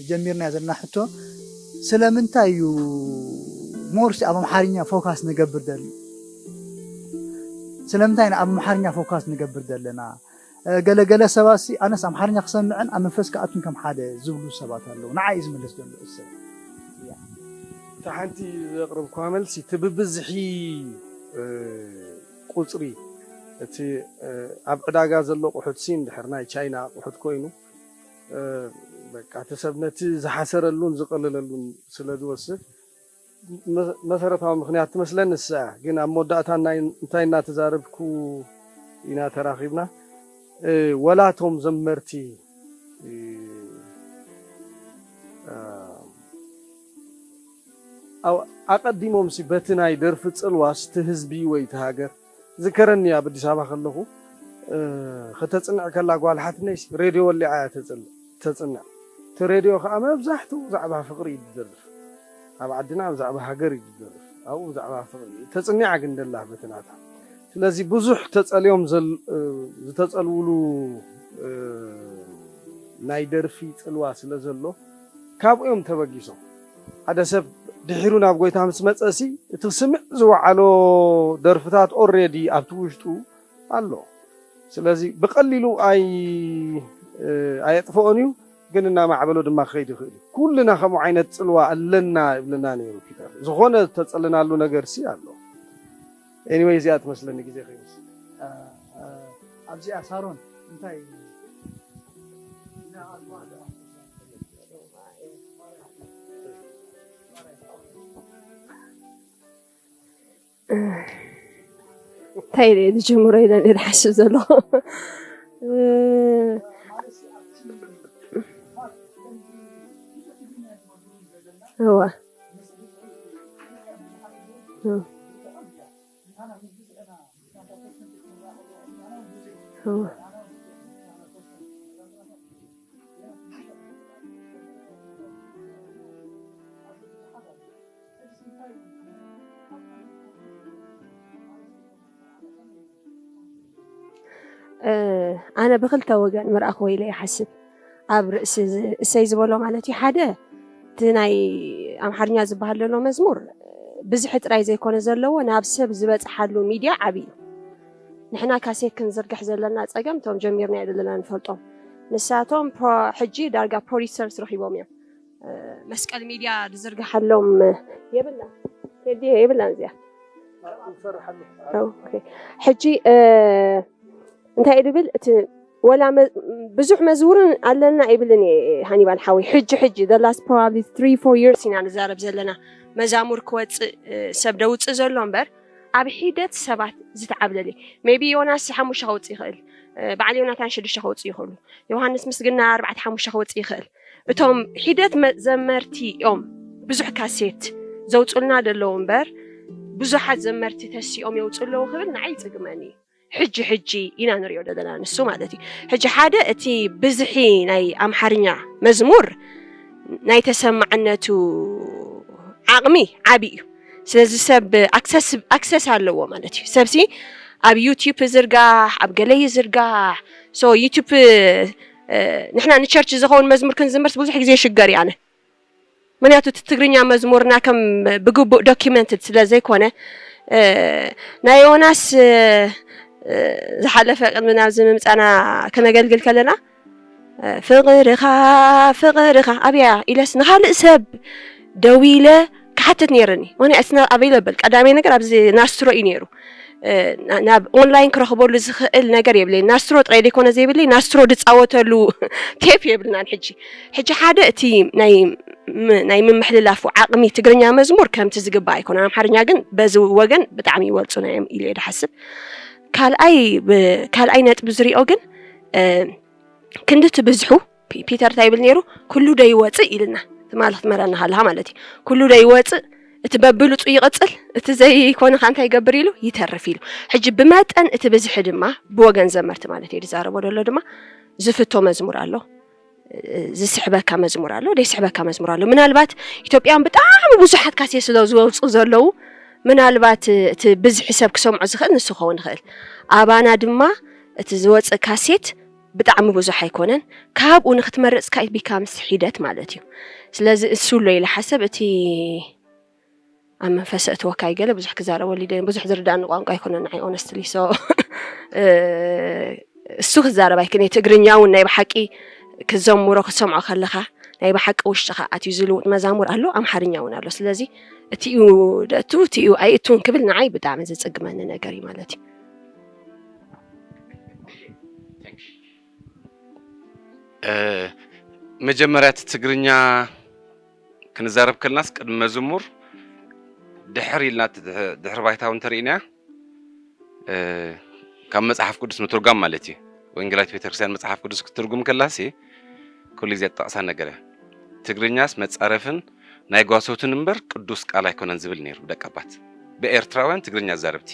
ጀሚርና ዘለና ሕቶ ስለምንታይ እዩ ሞርሲ ኣብ ኣምሓርኛ ፎካስ ንገብር ደል ስለምንታይ ኢና ኣብ ኣምሓርኛ ፎካስ ንገብር ዘለና? ገለገለ ሰባት ሲ ኣነስ ኣምሓርኛ ክሰምዕን ኣብ መንፈስ ክኣቱን ከም ሓደ ዝብሉ ሰባት ኣለዉ። ንዓ እዩ ዝምልስ ዘሎ እሰ እታ ሓንቲ ዘቕርብኳ መልሲ እቲ ብብዝሒ ቁፅሪ እቲ ኣብ ዕዳጋ ዘሎ ኣቑሑት ሲ እንድሕር ናይ ቻይና ኣቑሑት ኮይኑ በቃ እቲ ሰብ ነቲ ዝሓሰረሉን ዝቐለለሉን ስለ ዝወስድ መሰረታዊ ምኽንያት ትመስለኒ ንሳ እያ። ግን ኣብ መወዳእታ እንታይ እናተዛረብኩ ኢና ተራኺብና። ወላ እቶም ዘመርቲ ኣቐዲሞም ሲ በቲ ናይ ደርፊ ፅልዋስ እቲ ህዝቢ ወይ እቲ ሃገር ዝከረኒ ኣብ ኣዲስ ኣበባ ከለኹ ከተፅንዕ ከላ ጓል ሓትነይ ሬድዮ ወሊዓ እያ ተፅንዕ። እቲ ሬድዮ ከዓ መብዛሕትኡ ብዛዕባ ፍቕሪ እዩ ዝደርፍ። ኣብ ዓድና ብዛዕባ ሃገር እዩ ዝደርፍ። ኣብኡ ብዛዕባ ፍቕሪ እዩ ተፅኒዓ ግን ደላ በቲ ናታ። ስለዚ ብዙሕ ተፀልዮም ዝተፀልውሉ ናይ ደርፊ ፅልዋ ስለ ዘሎ ካብኡ እዮም ተበጊሶም። ሓደ ሰብ ድሒሩ ናብ ጎይታ ምስ መፀ ሲ እቲ ክስምዕ ዝወዓሎ ደርፍታት ኦሬዲ ኣብቲ ውሽጡ ኣሎ። ስለዚ ብቐሊሉ ኣይ ኣየጥፍኦን እዩ፣ ግን እናማዕበሎ ድማ ክኸይድ ይኽእል እዩ። ኩልና ከምኡ ዓይነት ፅልዋ ኣለና ይብልና ነይሩ ፒተር። ዝኾነ ዝተፀለናሉ ነገር ሲ ኣሎ። ኤኒወይ እዚኣ ትመስለኒ ግዜ ከይወስድ። ኣብዚኣ ሳሮን እንታይ እንታይ ኢለ ዝጀምሮ ኢለ እየ ዝሓስብ ዘለኹ። እዋ እዋ ኣነ ብክልተ ወገን ምርኣኽዎ ኢለ ይሓስብ። ኣብ ርእሲ እሰይ ዝበሎ ማለት እዩ። ሓደ እቲ ናይ ኣምሓርኛ ዝበሃል ዘሎ መዝሙር ብዝሒ ጥራይ ዘይኮነ ዘለዎ ናብ ሰብ ዝበፅሓሉ ሚድያ ዓብዪ እዩ። ንሕና ካሴት ክንዝርግሕ ዘለና ፀገም እቶም ጀሚርናዮ ዘለና ንፈልጦም። ንሳቶም ሕጂ ዳርጋ ፕሮዲሰርስ ረኺቦም እዮም። መስቀል ሚድያ ዝዝርግሓሎም የብላ ቴዲ የብላን እዚኣ ሕጂ እንታይ ድብል እቲ ወላ ብዙሕ መዝሙርን ኣለና ይብልን እየ ሃኒባል ሓወይ ሕጂ ሕጂ the last probably three four years ኢና ንዛረብ ዘለና መዛሙር ክወፅእ ሰብ ደውፅእ ዘሎ እምበር ኣብ ሒደት ሰባት ዝተዓብለል እዩ maybe ዮናስ ሓሙሽተ ከውፅእ ይኽእል በዓል ዮናታን ሽዱሽተ ከውፅእ ይኽእሉ ዮሃንስ ምስግና ኣርባዕተ ሓሙሽተ ከውፅእ ይኽእል እቶም ሒደት ዘመርቲ እዮም ብዙሕ ካሴት ዘውፅልና ደለዉ እምበር ብዙሓት ዘመርቲ ተሲኦም የውፅኡ ኣለዉ ክብል ንዓይ ይፅግመኒ እዩ ሕጂ ሕጂ ኢና ንሪኦ ዘለና ንሱ ማለት እዩ ሕጂ ሓደ እቲ ብዝሒ ናይ ኣምሓርኛ መዝሙር ናይ ተሰማዕነቱ ዓቕሚ ዓብዪ እዩ ስለዚ ሰብ ኣክሰስ ኣለዎ ማለት እዩ ሰብሲ ኣብ ዩቲዩብ ዝርጋሕ ኣብ ገለ ይዝርጋሕ ሶ ዩቲዩብ ንሕና ንቸርች ዝኸውን መዝሙር ክንዝምርስ ብዙሕ ግዜ ይሽገር እየ ኣነ ምክንያቱ እቲ ትግርኛ መዝሙርና ከም ብግቡእ ዶኪመንትድ ስለ ዘይኮነ ናይ ዮናስ ዝሓለፈ ቅድሚ ናብዚ ምምፃና ክነገልግል ከለና ፍቕርኻ ፍቕርኻ ኣብያ ኢለስ ንኻልእ ሰብ ደዊለ ክሓትት ነይርኒ ሆነ it's not available ቀዳማይ ነገር ኣብዚ ናስትሮ እዩ ነይሩ ናብ ኦንላይን ክረኽበሉ ዝኽእል ነገር የብለይ ናስትሮ ጥራይ ዘይኮነ ዘይብለይ ናስትሮ ዝፃወተሉ ቴፕ የብልናን ሕጂ ሕጂ ሓደ እቲ ናይ ናይ ምምሕልላፉ ዓቕሚ ትግርኛ መዝሙር ከምቲ ዝግባእ ኣይኮነ ኣምሓርኛ ግን በዚ ወገን ብጣዕሚ ይወልፁና እዮም ኢለ እየ ዝሓስብ ካልኣይ ካልኣይ ነጥቢ ዝሪኦ ግን ክንዲ ትብዝሑ ፒተር እንታይ ይብል ነይሩ ኩሉ ዶ ይወፅእ ኢልና ትማሊ ክትመረና ከለካ ማለት እዩ ኩሉ ዶ ይወፅእ እቲ በብልፁ ይቕፅል እቲ ዘይኮነ ከ እንታይ ይገብር ኢሉ ይተርፍ ኢሉ ሕጂ ብመጠን እቲ ብዝሒ ድማ ብወገን ዘመርቲ ማለት እዩ ዝዛረቦ ዘሎ ድማ ዝፍቶ መዝሙር ኣሎ ዝስሕበካ መዝሙር ኣሎ ዘይስሕበካ መዝሙር ኣሎ ምናልባት ኢትዮጵያን ብጣዕሚ ብዙሓት ካሴ ስለ ዝወፁ ዘለዉ ምናልባት እቲ ብዝሒ ሰብ ክሰምዖ ዝኽእል ንሱ ክኸውን ይኽእል ኣባና ድማ እቲ ዝወፅእ ካሴት ብጣዕሚ ብዙሕ ኣይኮነን። ካብኡ ንክትመርጽ ከኣ ቢካምስ ሒደት ማለት እዩ። ስለዚ እሱ ኣሎ ኢለ ሓሰብ እቲ ኣብ መንፈስ እትወካይ ገለ ብዙሕ ክዛረበሉ ይደልን ብዙሕ ዝርዳእኒ ቋንቋ ኣይኮነን ንዓይ ኦነስትሊ ሶ እሱ ክዛረብ ኣይክእልን ትግርኛ እውን ናይ ብሓቂ ክዘምሮ ክትሰምዖ ከለኻ ናይ ብሓቂ ውሽጥኻ ኣትዩ ዝልውጥ መዛሙር ኣሎ ኣምሓርኛ እውን ኣሎ ስለዚ እቲኡ ደእቱ እቲኡ ኣይእቱን ክብል ንዓይ ብጣዕሚ ዝፅግመኒ ነገር እዩ ማለት እዩ መጀመርያ እቲ ትግርኛ ክንዛረብ ከለናስ ቅድሚ መዝሙር ድሕር ኢልና ድሕር ባይታው እንተርኢናያ ካብ መፅሓፍ ቅዱስ ምትርጓም ማለት እዩ ወንጌላዊት ቤተክርስትያን መፅሓፍ ቅዱስ ክትትርጉም ከላሲ ኩሉ ግዜ ጠቕሳ ነገር እያ ትግርኛስ መፃረፍን ናይ ጓሶትን እምበር ቅዱስ ቃል ኣይኮነን ዝብል ነይሩ ብደቀባት ብኤርትራውያን ትግርኛ ዛረብቲ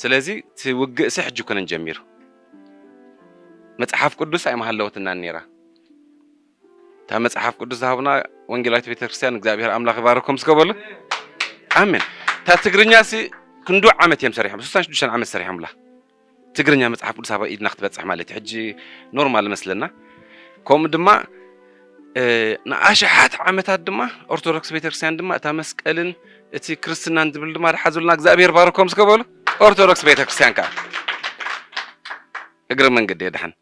ስለዚ እቲ ውግእሲ ሕጂ ኮነን ጀሚሩ መፅሓፍ ቅዱስ ኣይመሃለወትናን ነይራ እታ መፅሓፍ ቅዱስ ዝሃቡና ወንጌላዊት ቤተክርስትያን እግዚኣብሔር ኣምላኽ ይባረኮም እስከ በሉ ኣሜን እታ ትግርኛ ሲ ክንዱ ዓመት እዮም ሰሪሖም ስሳን ሽዱሽተን ዓመት ሰሪሖምላ ትግርኛ መፅሓፍ ቅዱስ ኣብ ኢድና ክትበፅሕ ማለት እዩ ሕጂ ኖርማል መስለና ከምኡ ድማ ንኣሽሓት ዓመታት ድማ ኦርቶዶክስ ቤተክርስትያን ድማ እታ መስቀልን እቲ ክርስትናን ዝብል ድማ ዝሓዙልና እግዚኣብሔር ባርኮም እስከ በሉ ኦርቶዶክስ ቤተክርስትያን ከዓ እግረ መንገዲ ድሓን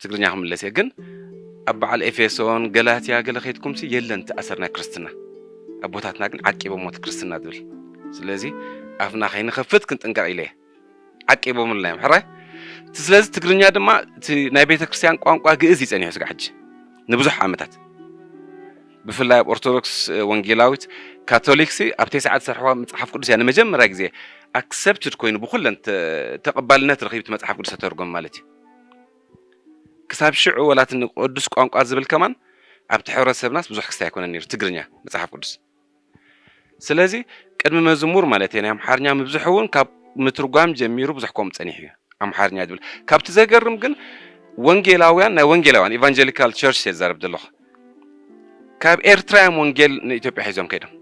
ትግርኛ ክምለስ እየ ግን ኣብ በዓል ኤፌሶን ገላትያ ገለ ከይድኩም ሲ የለን ትኣሰር ናይ ክርስትና ኣቦታትና ግን ዓቂቦሞ እቲ ክርስትና ዝብል ስለዚ ኣፍና ከይንኸፍት ክንጥንቀቕ ኢለ እየ ዓቂቦምልና እዮም ሕራይ እቲ ስለዚ ትግርኛ ድማ እቲ ናይ ቤተ ክርስቲያን ቋንቋ ግእዝ ይጸኒሑ ስጋ ሕጂ ንብዙሕ ዓመታት ብፍላይ ኣብ ኦርቶዶክስ ወንጌላዊት ካቶሊክ ሲ ኣብ ተስዓ ዝሰርሕዋ መጽሓፍ ቅዱስ እያ ንመጀመርያ ግዜ ኣክሰፕትድ ኮይኑ ብኩለን ተቐባልነት ረኺብቲ መጽሓፍ ቅዱስ ተተርጎም ማለት እዩ ክሳብ ሽዑ ወላ እቲ ንቅዱስ ቋንቋ ዝብል ከማን ኣብቲ ሕብረተሰብናስ ብዙሕ ክስታይ ኣይኮነን ነይሩ ትግርኛ መፅሓፍ ቅዱስ ስለዚ ቅድሚ መዝሙር ማለት ናይ ኣምሓርኛ ምብዝሑ እውን ካብ ምትርጓም ጀሚሩ ብዙሕ ከምኡ ፀኒሑ እዩ ኣምሓርኛ ዝብል ካብቲ ዘገርም ግን ወንጌላውያን ናይ ወንጌላውያን ኢቫንጀሊካል ቸርች እየ ዝዛረብ ዘለኹ ካብ ኤርትራ እዮም ወንጌል ንኢትዮጵያ ሒዞም ከይዶም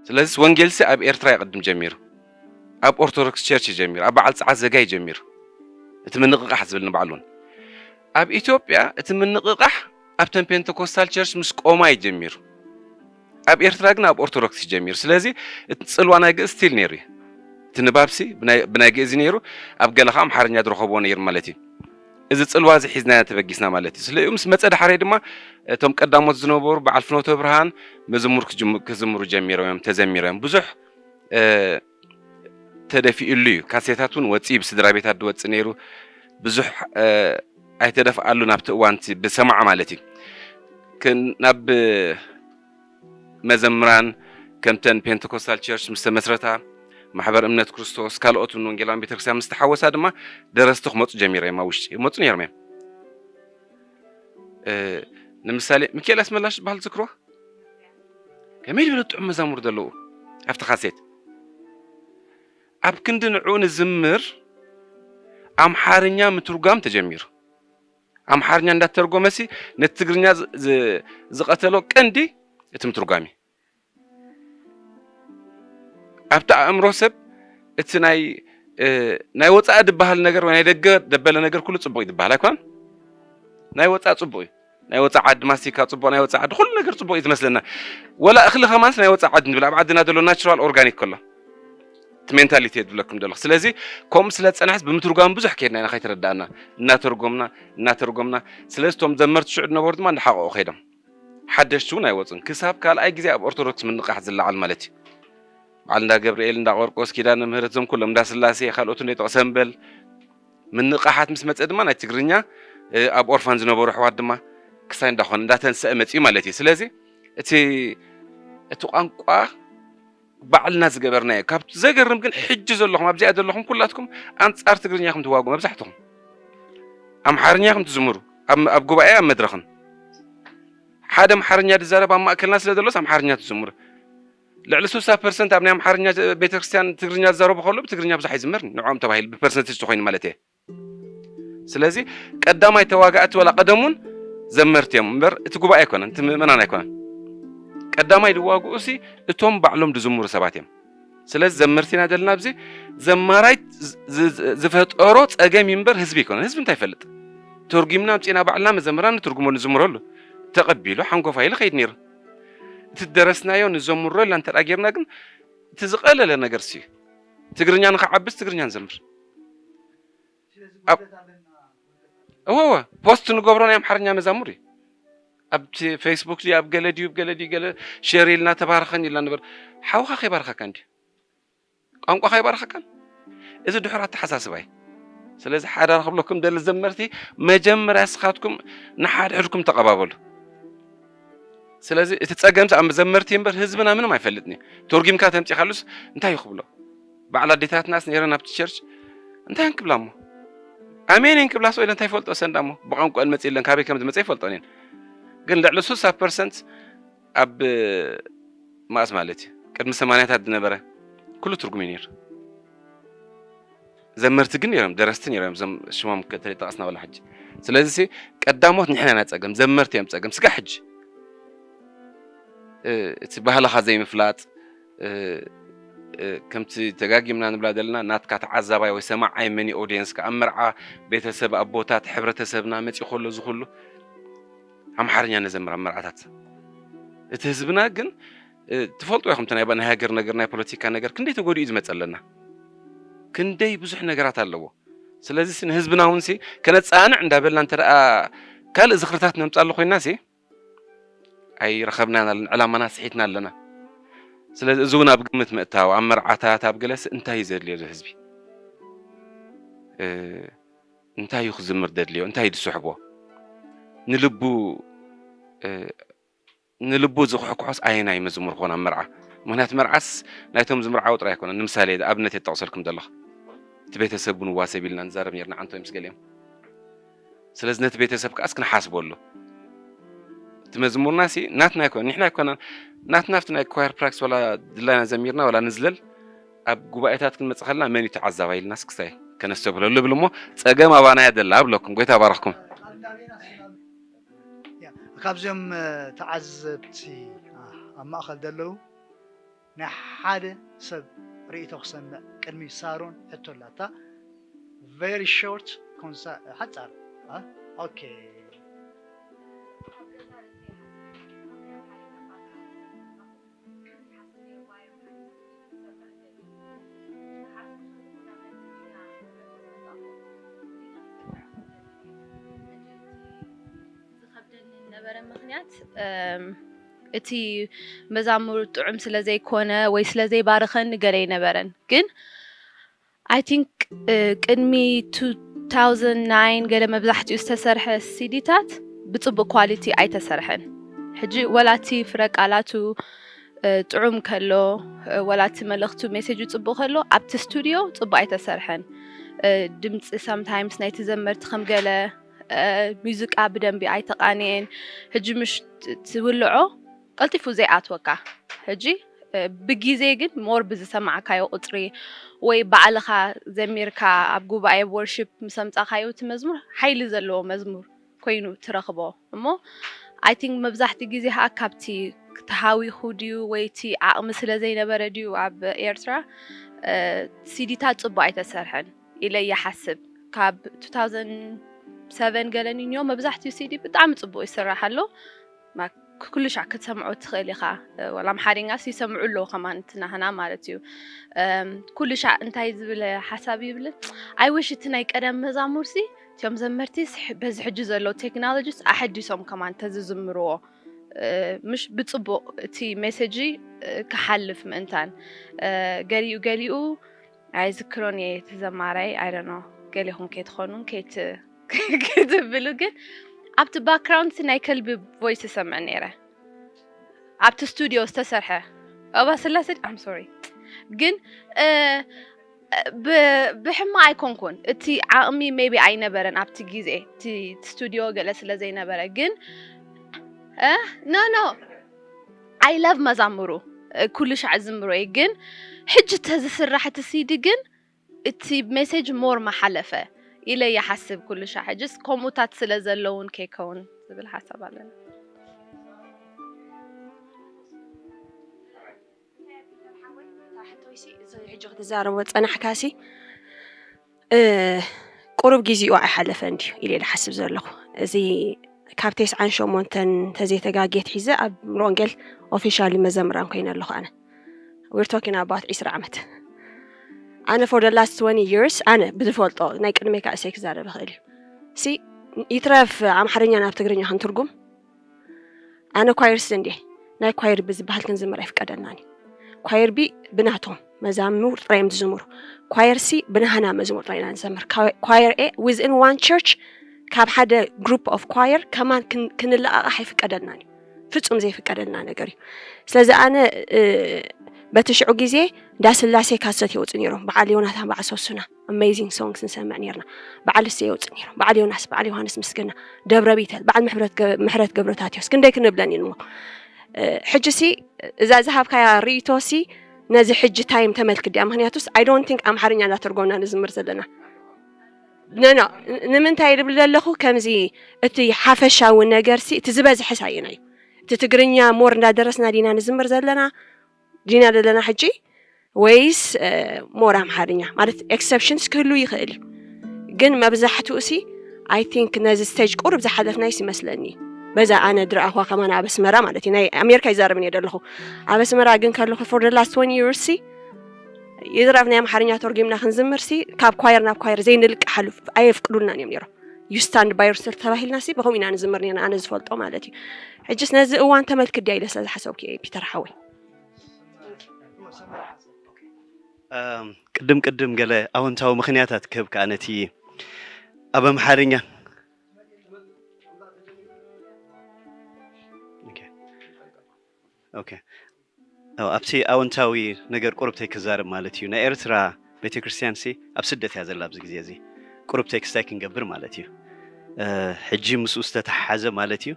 ስለዚስ ወንጌልሲ ኣብ ኤርትራ ይቕድም ጀሚሩ ኣብ ኦርቶዶክስ ቸርች ጀሚሩ ኣብ በዓል ፀዓት ዘጋይ ጀሚሩ እቲ ምንቕቓሕ ዝብል ንባዕሉን ኣብ ኢትዮጵያ እቲ ምንቕቓሕ ኣብተን ፔንቴኮስታል ቸርች ምስ ቆማ ይጀሚሩ ኣብ ኤርትራ ግን ኣብ ኦርቶዶክስ ይጀሚሩ ስለዚ እቲ ፅልዋ ናይ ግእዝ ስቲል ነይሩ እዩ እቲ ንባብሲ ብናይ ግእዝ ነይሩ ኣብ ገለ ከዓ ኣምሓርኛ ዝረኸብዎ ነይሩ ማለት እዩ እዚ ፅልዋ እዚ ሒዝናዮ ተበጊስና ማለት እዩ። ስለኡ ምስ መፀ ዳሕረይ ድማ እቶም ቀዳሞት ዝነበሩ በዓል ፍኖተ ብርሃን መዝሙር ክዝምሩ ጀሚሮም እዮም ተዘሚሮም ብዙሕ ተደፊኡሉ እዩ። ካሴታት እውን ወፂ ብስድራ ቤታት ድወፅ ነይሩ ብዙሕ ኣይተደፍኣሉ ናብቲ እዋንቲ ብሰማዕ ማለት እዩ ናብ መዘምራን ከምተን ፔንቴኮስታል ቸርች ምስ ተመስረታ ማሕበር እምነት ክርስቶስ ካልኦት እውን ወንጌላውያን ቤተክርስትያን ምስ ተሓወሳ ድማ ደረስቲ ክመፁ ጀሚሮም ኣብ ውሽጢ ይመፁ ነይሮም እዮም ንምሳሌ ሚካኤል ኣስመላሽ ዝበሃል ዝክሮ ከመይ ዝበለ ጥዑም መዛሙር ዘለዉ ኣብቲ ካሴት ኣብ ክንዲ ንዕኡ ንዝምር ኣምሓርኛ ምትርጓም ተጀሚሩ ኣምሓርኛ እንዳተርጎመሲ ነቲ ትግርኛ ዝቐተሎ ቀንዲ እቲ ምትርጓም እዩ ኣብቲ ኣእምሮ ሰብ እቲ ናይ ናይ ወፃኢ ዝበሃል ነገር ወይ ናይ ደገ ደበለ ነገር ኩሉ ፅቡቅ እዩ ዝበሃል ኣይኮነን ናይ ወፃኢ ፅቡቅ እዩ ናይ ወፃኢ ዓዲ ማስቲካ ፅቡቅ ናይ ወፃኢ ዓዲ ኩሉ ነገር ፅቡቅ እዩ ዝመስለና ወላ እኽሊ ከማንስ ናይ ወፃኢ ዓዲ ንብል ኣብ ዓድና ዘሎ ናቹራል ኦርጋኒክ ከሎ እቲ ሜንታሊቲ እየ ዝብለኩም ዘለኹ ስለዚ ከምኡ ስለ ዝፀናሕስ ብምትርጓም ብዙሕ ከይድና ኢና ከይተረዳእና እናተርጎምና እናተርጎምና ስለዚ እቶም ዘመርቲ ሽዑ ዝነበሩ ድማ እንዳሓቀቁ ከይዶም ሓደሽቲ እውን ኣይወፁን ክሳብ ካልኣይ ግዜ ኣብ ኦርቶዶክስ ምንቃሕ ዝለዓል ማለት እዩ በዓል እንዳ ገብርኤል እንዳ ቆርቆስ ኪዳነ ምህረት ዞም ኩሎም እንዳ ስላሴ ካልኦት እንደ ጠቕሰ እምበል ምንቃሓት ምስ መፀ ድማ ናይ ትግርኛ ኣብ ኦርፋን ዝነበሩ ኣሕዋት ድማ ክሳይ እንዳኾነ እንዳተንሰአ መፅዩ ማለት እዩ ስለዚ እቲ እቲ ቋንቋ ባዕልና ዝገበርናዮ ካብቲ ዘገርም ግን ሕጂ ዘለኹም ኣብዚኣ ዘለኹም ኩላትኩም ኣንፃር ትግርኛ ኢኹም ትዋጉ መብዛሕትኹም ኣምሓርኛ ኢኹም ትዝምሩ ኣብ ጉባኤ ኣብ መድረኽን ሓደ ኣምሓርኛ ዝዛረብ ኣብ ማእከልና ስለ ዘሎስ ኣምሓርኛ ትዝምሩ ልዕሊ ስሳ ፐርሰንት ኣብ ናይ ኣምሓርኛ ቤተክርስትያን ትግርኛ ዝዛረቡ ከሎ ብትግርኛ ብዙሕ ኣይዝመርን ንዕኦም ተባሂሉ ብፐርሰንቴጅ ተኮይኑ ማለት እየ ስለዚ ቀዳማይ ተዋጋእቲ ወላ ቀደሙን ዘመርቲ እዮም እምበር እቲ ጉባኤ ኣይኮነን እቲ ምእመናን ኣይኮነን ቀዳማይ ዝዋግኡ ሲ እቶም ባዕሎም ዝዝምሩ ሰባት እዮም ስለዚ ዘመርቲ ኢና ዘለና ኣብዚ። ዘማራይ ዝ- ዝ- ዝፈጠሮ ጸገም እዩ እምበር ህዝቢ ኣይኮነን። ህዝቢ እንታይ ይፈልጥ? ተርጉምና ኣምጺእና ባዕልና መዘምራን ንትርጉሞ ንዝምረሉ፣ ተቐቢሉ ሓንጎፋ ኢሉ ከይድ ነይሩ። እቲ ደረስናዮ ንዘምሮ ኢልና እንተ ጌርና ግን እቲ ዝቐለለ ነገር እዩ። ትግርኛ ንኽዓብስ ትግርኛ ንዘምር። እወ እወ፣ ፖስት ንገብሮ ናይ ኣምሓርኛ መዛሙር እዩ። ኣብቲ ፌስቡክ ድዩ ኣብ ገለ ድዩ ገለ ድዩ ገለ፣ ሼር ኢልና ተባረኸን ኢልና ንበር። ሓውኻ ከይባርኸካ እንዲ ቋንቋ ከይባርኸካን? እዚ ድሑር ኣተሓሳስባ እዩ። ስለዚ ሓዳር ክብለኩም ደሊ ዘመርቲ፣ መጀመርያ ስኻትኩም ንሓድሕድኩም ተቐባበሉ። ስለዚ እቲ ጸገም ኣብ ዘመርቲ እምበር ህዝብና ምንም ኣይፈልጥን እዩ። ተርጊምካ ተምጺኻሉስ እንታይ እዩ ክብሎ? በዓል ኣዴታትናስ ነይረን ኣብቲ ቸርች እንታይ እንክብላ እሞ? ኣሜን እንክብላ ሰው ኢለን እንታይ ይፈልጦ ሰንዳ እሞ? ብቋንቋ መጽ ኢለን ካበይ ከም ዝመጸ ይፈልጦን እየን። ግን ልዕሊ ስሳ ፐርሰንት ኣብ ማእስ ማለት እዩ። ቅድሚ ሰማንያታት ዝነበረ ኩሉ ትርጉም እዩ ነይሩ። ዘመርቲ ግን ነይሮም፣ ደረስቲ ነይሮም፣ እዞም ሽሞም ከተጠቐስና ወላ ሕጂ። ስለዚ ሲ ቀዳሞት ንሕና ኢና ጸገም፣ ዘመርቲ እዮም ጸገም። ስጋ ሕጂ እ፣ እቲ ባህልኻ ዘይምፍላጥ እ፣ እ፣ ከምቲ ተጋጊምና ንብላ ዘለና ናትካ ተዓዛባይ ወይ ሰማዓይ መኒ ኦዲየንስካ ኣብ መርዓ ቤተሰብ ኣቦታት ሕብረተሰብና መፂ ከሎ ዝኩሉ ኣምሓርኛ ነዘምር ኣብ መርዓታት እቲ ህዝብና ግን እ፣ ትፈልጡ ኢኹም እቲ ናይ ናይ ሃገር ነገር ናይ ፖለቲካ ነገር ክንደይ ተጎዲኡ ዝመፀ ኣለና ክንደይ ብዙሕ ነገራት ኣለዎ ስለዚ ንህዝብና እውን ሲ ከነፃንዕ እንዳበልና እንተ ካልእ ዝኽርታት ነምፃሉ ኮይና ሲ ኣይረኸብናን ኣለና፣ ዕላማና ስሒትና ኣለና። ስለዚ እዚ እውን ኣብ ግምት ምእታው፣ ኣብ መርዓታት፣ ኣብ ገለስ እንታይ እዩ ዘድልዮ እዚ ህዝቢ? እ፣ እንታይ እዩ ክዝምር ደድልዮ? እንታይ እዩ ዝስሕቦ? ንልቡ እ፣ ንልቡ ዝኩሕኩሖስ ኣየናይ መዝሙር ክኾን ኣብ መርዓ? ምክንያቱ መርዓስ ናይቶም ዝምርዓው ጥራይ ኣይኮነን። ንምሳሌ ኣብነት የጠቕሰልኩም ዘለኹ እቲ ቤተሰብ እውን ዋሰብ ኢልና ንዛረብ ነርና ዓንቶ ምስ ገሊኦም ስለዚ ነቲ ቤተሰብ ከኣስ ክንሓስበሉ እቲ መዝሙርና ሲ ናትና ኣይኮነ ንሕና ኣይኮና ናትና ኣብቲ ናይ ኳየር ፕራክስ ዋላ ድላይና ዘሚርና ዋላ ንዝለል ኣብ ጉባኤታት ክንመጽእ ከለና መን እዩ ተዓዛባይ ኢልና ስክስታይ ከነስተብህለሉ ይብል እሞ ጸገም ኣባና እያ ዘላ ኣብለኩም ጎይታ ባረኽኩም ካብዚኦም ተዓዘብቲ ኣብ ማእኸል ዘለዉ ናይ ሓደ ሰብ ርእይቶ ክሰምዕ ቅድሚ ሳሮን ሕቶ ኣላታ very short ሓፃር okay ዝኸብደኒ ነበረ ምክንያት እቲ መዛሙር ጥዑም ስለ ዘይኮነ ወይ ስለ ዘይባርኸኒ ገለ ኣይነበረን ግን I think ቅድሚ two thousand nine ገለ መብዛሕትኡ ዝተሰርሐ ሲዲታት ብፅቡቅ ኳሊቲ ኣይተሰርሐን ሕጂ ወላቲ ፍረ ቃላቱ ጥዑም ከሎ ወላቲ መልእክቱ ሜሴጁ ፅቡቅ ከሎ ኣብቲ ስቱድዮ ፅቡቅ ኣይተሰርሐን ድምፂ sometimes ናይቲ ዘመርቲ ከም ገለ ሙዚቃ ብደንቢ ኣይተቃንየን ሕጂ ምሽ ትውልዖ ቀልጢፉ ዘይኣትወካ ሕጂ ብግዜ ግን more ብዝሰማዕካዮ ቁፅሪ ወይ ባዕልኻ ዘሚርካ ኣብ ጉባኤ worship ምስ ኣምፃእካዮ እቲ መዝሙር ሓይሊ ዘለዎ መዝሙር ኮይኑ ትረኽቦ እሞ I think መብዛሕትኡ ግዜ ከዓ ካብቲ ተሃዊኹ ድዩ ወይ እቲ ዓቕሚ ስለ ዘይነበረ ድዩ ኣብ ኤርትራ ሲዲታት ፅቡቅ ኣይተሰርሐን ኢለ ይሓስብ ካብ two thousand seven ገለ ኒንዮ መብዛሕትኡ ሲዲ ብጣዕሚ ፅቡቅ ይስራሕ ኣሎ ኩሉ ሻዕ ክትሰምዖ ትኽእል ኢኻ ወላ ኣምሓርኛስ ይሰምዑ ኣለዉ ከማን እቲ ናህና ማለት እዩ ኩሉ ሻዕ እንታይ ዝብል ሓሳብ ይብል I wish እቲ ናይ ቀደም መዛሙርሲ እቲኦም ዘመርቲ በዚ ሕጂ ዘለዉ ቴክኖሎጂስ ኣሐዲሶም ከማን ተዝዝምርዎ ምሽ ብፅቡቅ እቲ ሜሴጂ ክሓልፍ ምእንታን ገሊኡ ገሊኡ ኣይዝክሮን እየ እቲ ዘማራይ I don't know ገሊኹም ከይትኾኑን ከይት ክትብሉ ግን ኣብቲ ባክግራውንድ ናይ ከልቢ ቮይስ እሰምዕ ነይረ ኣብቲ ስቱዲዮ ዝተሰርሐ እባ ስላሴ I'm sorry ግን ብሕማ ኣይኮንኩን እቲ ዓቕሚ maybe ኣይነበረን ኣብቲ ግዜ እቲ ስቱዲዮ ገለ ስለ ዘይነበረ ግን no no I love መዛምሩ ኩሉ ሻዕ ዝምሮ እዩ ግን ሕጂ ተዝስራሕ እቲ ሲዲ ግን እቲ ሜሴጅ more ምሓለፈ ኢለ ይሓስብ ኩሉ ሻዕ ሕጅስ ከምኡታት ስለ ዘለውን ከይከውን ዝብል ሓሳብ ኣለኒ። ሕጂ ክትዛረቦ ጸናሕካሲ፣ እ፣ ቁሩብ ግዜኡ ኣይሓለፈን ድዩ ኢለ እየ ዝሓስብ ዘለኹ። እዚ ካብ ተስዓን ሸሞንተን እንተዘይተጋግየ ሒዘ ኣብ ሙሉ ወንጌል ኦፊሻሊ መዘምራን ኮይነ ኣለኹ ኣነ። We're talking about ዕስራ ዓመት። ኣነ for the last twenty years፣ ኣነ ብዝፈልጦ፣ ናይ ቅድመይ ከዓ እሰይ ክዛረብ ይኽእል እዩ። ሲ ይትረፍ ኣምሓርኛ ናብ ትግርኛ ክንትርጉም፣ ኣነ ኳየርስ እንድየ፣ ናይ ኳየር ቢ ዝበሃል ክንዝምር ኣይፍቀደልናን እዩ። ኳየር ቢ ብናቶም መዛሙር ጥራይ እዮም ዝዝምሩ። ኳየር ሲ ብናህና መዝሙር ጥራይ ኢና ንዘምር። ኳየር ኤ within one church ካብ ሓደ group of choir ከማን ክን-፣ ክንለቓቓሕ ኣይፍቀደልናን እዩ። ፍጹም ዘይፍቀደልና ነገር እዩ። ስለዚ ኣነ፣ እ፣ በቲ ሽዑ ግዜ እንዳ ስላሴ ካሰት የውጽኡ ነይሮም። በዓል ዮናታን በዓል ሶሱና amazing songs ንሰምዕ ነይርና። በዓል እሰይ የውጽእ ነይሮም። በዓል ዮናስ፣ በዓል ዮሃንስ ምስግና፣ ደብረ ቤተል፣ በዓል ምሕረት ገ-፣ ምሕረት ገብረታቴዎስ። ክንደይ ክንብለን እዩ እሞ። እ፣ ሕጂ ሲ እዛ ዝሃብካያ ርእይቶ ሲ ነዚ ሕጂ ታይም ተመልክት ድያ? ምኽንያቱስ I don't think ኣምሓርኛ እንዳተርጎምና ንዝምር ዘለና። ኖ፣ ኖ፣ ን-፣ ንምንታይ ድብል ዘለኹ ከምዚ እቲ ሓፈሻዊ ነገር ሲ እቲ ዝበዝሐ ሳየና እዩ። እቲ ትግርኛ ሞር እንዳደረስና ዲና ንዝምር ዘለና? ዲና ዘለና ሕጂ? ወይስ፣ እ፣ ሞር ኣምሓርኛ? ማለት ኤክሰፕሽንስ ክህሉ ይኽእል እዩ። ግን መብዛሕትኡ ሲ፣ I think ነዚ ስቴጅ ቁሩብ ዝሓለፍናይስ ይመስለኒ። በዛ ኣነ ድረኣኹዋ ከማን ኣብ ኣስመራ ማለት እዩ። ናይ ኣሜሪካ ይዛረብን እየ ዘለኹ። ኣብ ኣስመራ ግን ከለኹ for the last twenty years ሲ፣ ይዝረብ ናይ ኣምሓርኛ ተርጒምና ክንዝምር ሲ፣ ካብ ኳየር ናብ ኳየር ዘይንልቅሓሉ ኣየፍቅዱልናን እዮም ነይሮም። You stand by yourself ተባሂልና ሲ፣ ብኸምኡ ኢና ንዝምር ነርና፣ ኣነ ዝፈልጦ ማለት እዩ። ሕጅስ ነዚ እዋን ተመልክት ድያ ኢለ ስለ ዝሓሰብኩ እየ፣ ፒተር ሓወይ። እም፣ ቅድም ቅድም ገለ ኣወንታዊ ምኽንያታት ክህብ ከኣ ነቲ ኣብ ኣምሓርኛ። ኦኬ። ኦኬ። ኣዎ፣ ኣብቲ ኣወንታዊ ነገር ቁሩብ ተይ ክዛረብ ማለት እዩ። ናይ ኤርትራ ቤተክርስትያን ሲ ኣብ ስደት እያ ዘላ ኣብዚ ግዜ እዚ። ቁሩብ ተይ ክስታይ ክንገብር ማለት እዩ። እ፣ ሕጂ ምስኡ ዝተተሓሓዘ ማለት እዩ።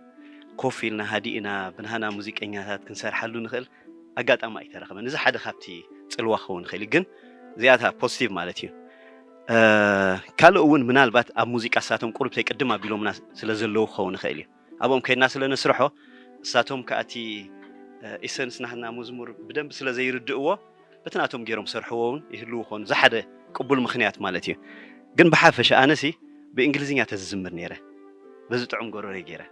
ኮፍ ኢልና ሃዲእና ብናህና ሙዚቀኛታት ክንሰርሓሉ ንኽእል ኣጋጣሚ ኣይተረኸበን። እዚ ሓደ ካብቲ ጽልዋ ክኸውን ይኽእል እዩ። ግን እዚኣታ ፖዚቲቭ ማለት እዩ። እ፣ ካልእ እውን ምናልባት ኣብ ሙዚቃ እሳቶም ቁሩብ ተይ ቅድም ኣቢሎምና ስለ ዘለዉ ክኸውን ይኽእል እዩ። ኣብኦም ከይድና ስለ ነስርሖ እሳቶም ከኣ እቲ፣ እ፣ ኢሰንስ ናህና መዝሙር ብደንብ ስለ ዘይርድእዎ በቲ ናቶም ገይሮም ሰርሕዎ እውን ይህልዉ ኾኑ። እዚ ሓደ ቅቡል ምኽንያት ማለት እዩ። ግን ብሓፈሻ ኣነሲ ብእንግሊዝኛ ተዝዝምር ነይረ። በዚ ጥዑም ጎረሮይ ገይረ።